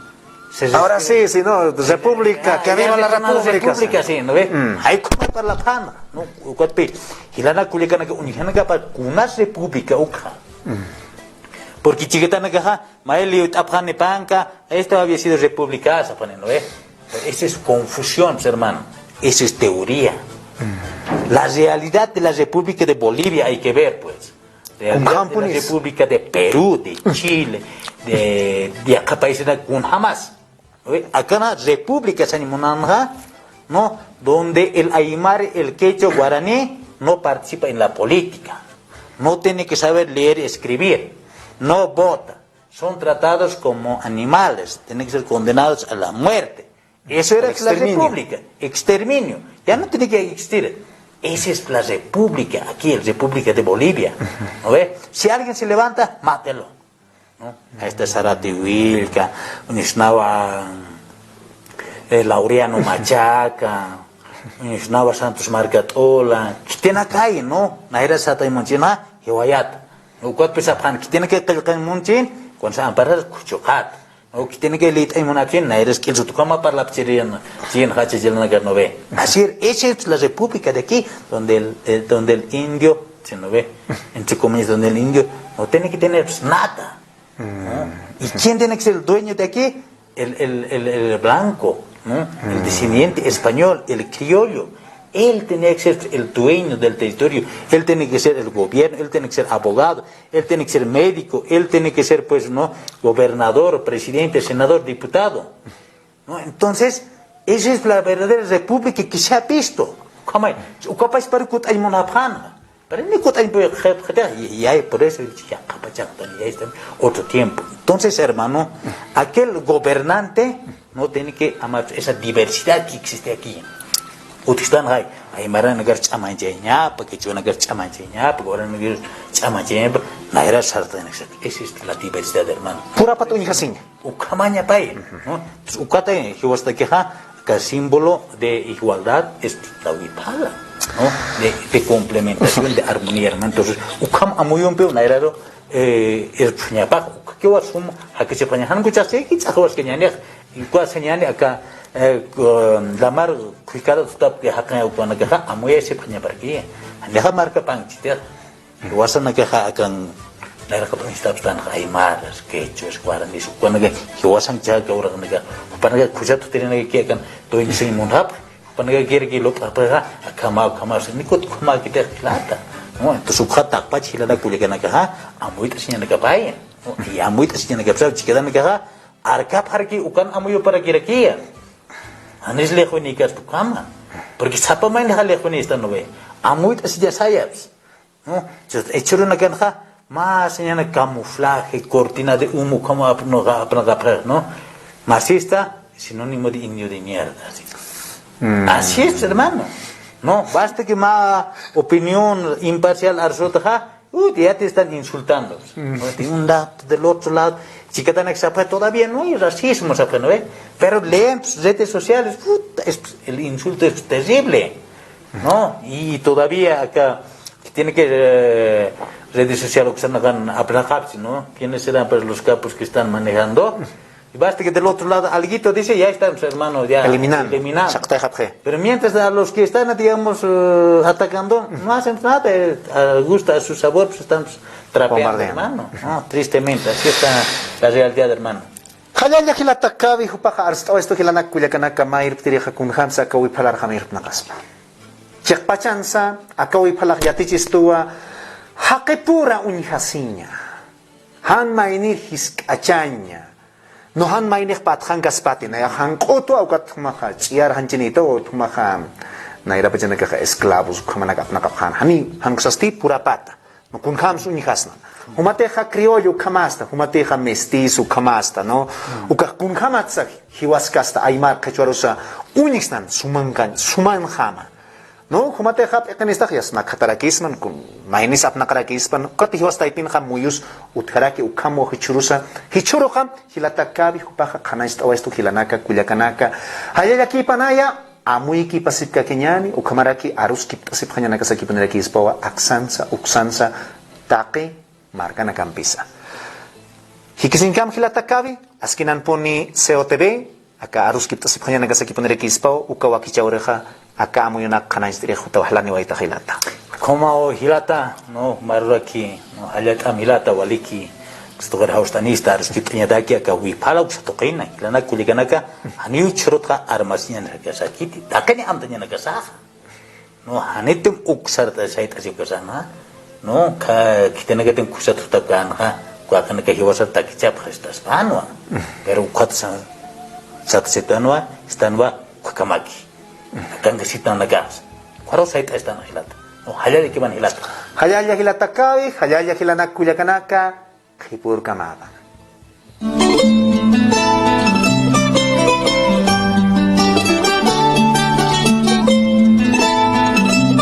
se Ahora sí, sí, ¿no? República, ah, que ya viva se la llama República, República, sí. Sí, ¿no ve? Mm. Ay, ¿cómo parlapxän? ¿No? Ukatpi, jilanaka kullakanaka, uñjanakapa, kunas república ukxa. Mm. Porque chikitanakaxa, may liyt'apxani panka, esto había sido república, sapxani, ¿no ve? Pero esa es confusión, hermano. Esa es teoría. Mm. La realidad de la República de Bolivia hay que ver, pues. Realidad de la República de Perú, de Chile, de, de acá países, con jamás. ¿Ve? Acá una república, sañ munanxa, ¿no? Donde el aymar, el quechua, guaraní no participa en la política. No tiene que saber leer y escribir. No vota. Son tratados como animales. Tienen que ser condenados a la muerte. Eso era la república. Exterminio. Ya no tiene que existir. Esa es la república, aquí, la República de Bolivia. ¿No ve? Si alguien se levanta, mátelo. ¿No? A este Zarate Willka, uñisnawa, eh, Laureano Machaca, uñisnawa Santos Marcatola, khitinakay, ¿no? Nayra satay munchina, jiwayat. Ukat pisa pan, khitinakay qillqan munchin, con sa amparar kuchukat. Uka tiene que liyt'añ munapxi, nayras k'ilsut ukhama parlapxiriyan, chin jacha jilanaka, ¿no ve? Así es, esa es la república de aquí, donde el, el, donde el indio, ¿sí, no ve? Entre comillas, donde el indio no tiene que tener, pues, nada, ¿no? ¿Y quién tiene que ser el dueño de aquí? El, el, el, el blanco, ¿no? El descendiente español, el criollo. Él tenía que ser el dueño del territorio, él tiene que ser el gobierno, él tiene que ser abogado, él tiene que ser médico, él tiene que ser, pues, ¿no? Gobernador, presidente, senador, diputado, ¿no? Entonces, esa es la verdadera república que se ha visto. Ukhama, ukapax para kut'añ munapxän. Pero ni kut'añ, pues, ya, por eso, ya, ya, otro tiempo. Entonces, hermano, aquel gobernante no tiene que amar esa diversidad que existe aquí. Utjistan, ay, aymaranakar ch'amañchayañapa, quechuanakar ch'amañchayañapa, guaranakar ch'amañchayañapa, nayra sartanak. Esa es la diversidad, hermano. Purapat uñjasiña. Ukhamañapay, ¿no? Entonces, ukata, jiwasakixa, aka símbolo de igualdad es la wipala, ¿no? De, de complementación, de armonía, hermano. Entonces, ukham amuyumpi, nayraru, eh, irpxañapax, uka kiwasum, jakichapxaña, jan kuchasiki, ch'axwaskañani, uka sañani aka, eh, ku-, lamar kuykara tutapki jaqaña ukanakaxa, amuyasipxañaparaki. Janixa markapanchitix. Jiwasanakaxa akan, nayrakat uñstapxtan aymaras, quechuas, guaranis, ukanaka, jiwasan chaka uraqnaka, jupanaka khuchatu tirinaka akan, dueño sin munxapxi. Jupanaka kirki lup'apxixa, akhama, akhama, ni kut khama kiti jilata. ¿No? Entonces, ukxa taqpach jilanaka kullakanakaxa, amuyt'asiñanakapaya. ¿No? Y amuyt'asiñanakapsa, chikitanakaxa, arkapxaraki, ukan amuyuparakirakiya. Janis lejwinikas ukhama. Porque sapa maynixa lejwinistan, ¿no ve? Amuyt'asiñasayaps. ¿No? Entonces, jichhürunakanxa, mä sañäni camuflaje, cortina de humo, como apno, apno, ¿no? Masista, sinónimo de indio de mierda, así. Así es, hermano. No, basta que mä opinión imparcial arsutaxa, uh, ya te están insultando. ¿No? De un lado, del otro lado. Chikatanak sapxi, todavía no hay racismo, sapxi, ¿no ve? Pero leen, pues, redes sociales, puta, es, el insulto es terrible. ¿no? Y todavía acá, que tiene que, eh, redes sociales que están acá, apnaqapsi, ¿no? ¿Quiénes serán, pues, los capos que están manejando? Y basta que del otro lado, alguito dice, ya estamos, hermano, ya Eliminando. eliminando. Saqtayxapxi. Pero mientras a los que están, digamos, eh, atacando, no hacen nada, eh, a gusto, a su sabor, pues están, pues, trapeando, Bombardeando. hermano. No, tristemente, así está la realidad, hermano. Jallalla jilata Kawi, jupaxa arst'awastu jilanak kullakanaka, mä irptirixa kunjamsa aka wiphalarjam irpnaqaspa. Chiqpachansa aka wiphalax yatichistuwa, jaqipura uñjasiña. Jan maynir jisk'achaña. No jan maynix patxankaspati, nayax janq'utu, ukat jumaxa ch'iyar janchinita, o jumaxa nayrapachanakaxa esclavos, ukhamanak apnaqapxän. Jani, janksasti purapata. No, kunjams uñjasna. Jumatixa criollo ukhamasta, jumatixa mestizo ukhamasta, ¿no? Ukax kunjamatsa jiwaskasta, aymar qhichwarusa uñjsnan, sumankan, sumanjama. No, jumatixa p'iqinistax yasna khatarakisman, kun maynis apnaqarakispan, ukat jiwas taypinxa muyus utjaraki, ukham jichhurusa, jichhuruxa, jilata Kawi jupaxa qhanañcht'awastu jilanaka, kullakanaka, jallallakipanaya, amuykipasipkakiñäni, ukhamaraki aruskipt'asipxañanakasakipunirakispwa, aksansa, uksansa, taqi, markanakampisa. Jikisiñkam jilata Kawi, askinanpuni C O T V, aka aruskipt'asipxañanakasakipunirakispwa, uka wakichäwirixa, aka amuyunak qhanañcht'irix jutaw jilaniwayta jilata. Como jilata, no, maruraki, no, jallallt'am jilata, waliki, kstuqir jawst'anista, aruskipt'añataki, aka wiphala uksa tuqina, jilanak kullakanaka, janiw churutxa armasiñanakasakiti, taqini amtañanakasaxa. No, janitim uksar sayt'asiwkasana. No, ka, khitinakatim kusat jutakänxa, kullakanaka jiwasar takichapxastaspanwa. Pero ukhat sa, satsitänwa, istanwa, ukhakamaki. Kankasitanakas. Ukharu sayt'astan jilata. No, jallallakiman jilata. Jallalla jilata Kawi, jallalla jilanak kullakanaka, qhipürkamäpan.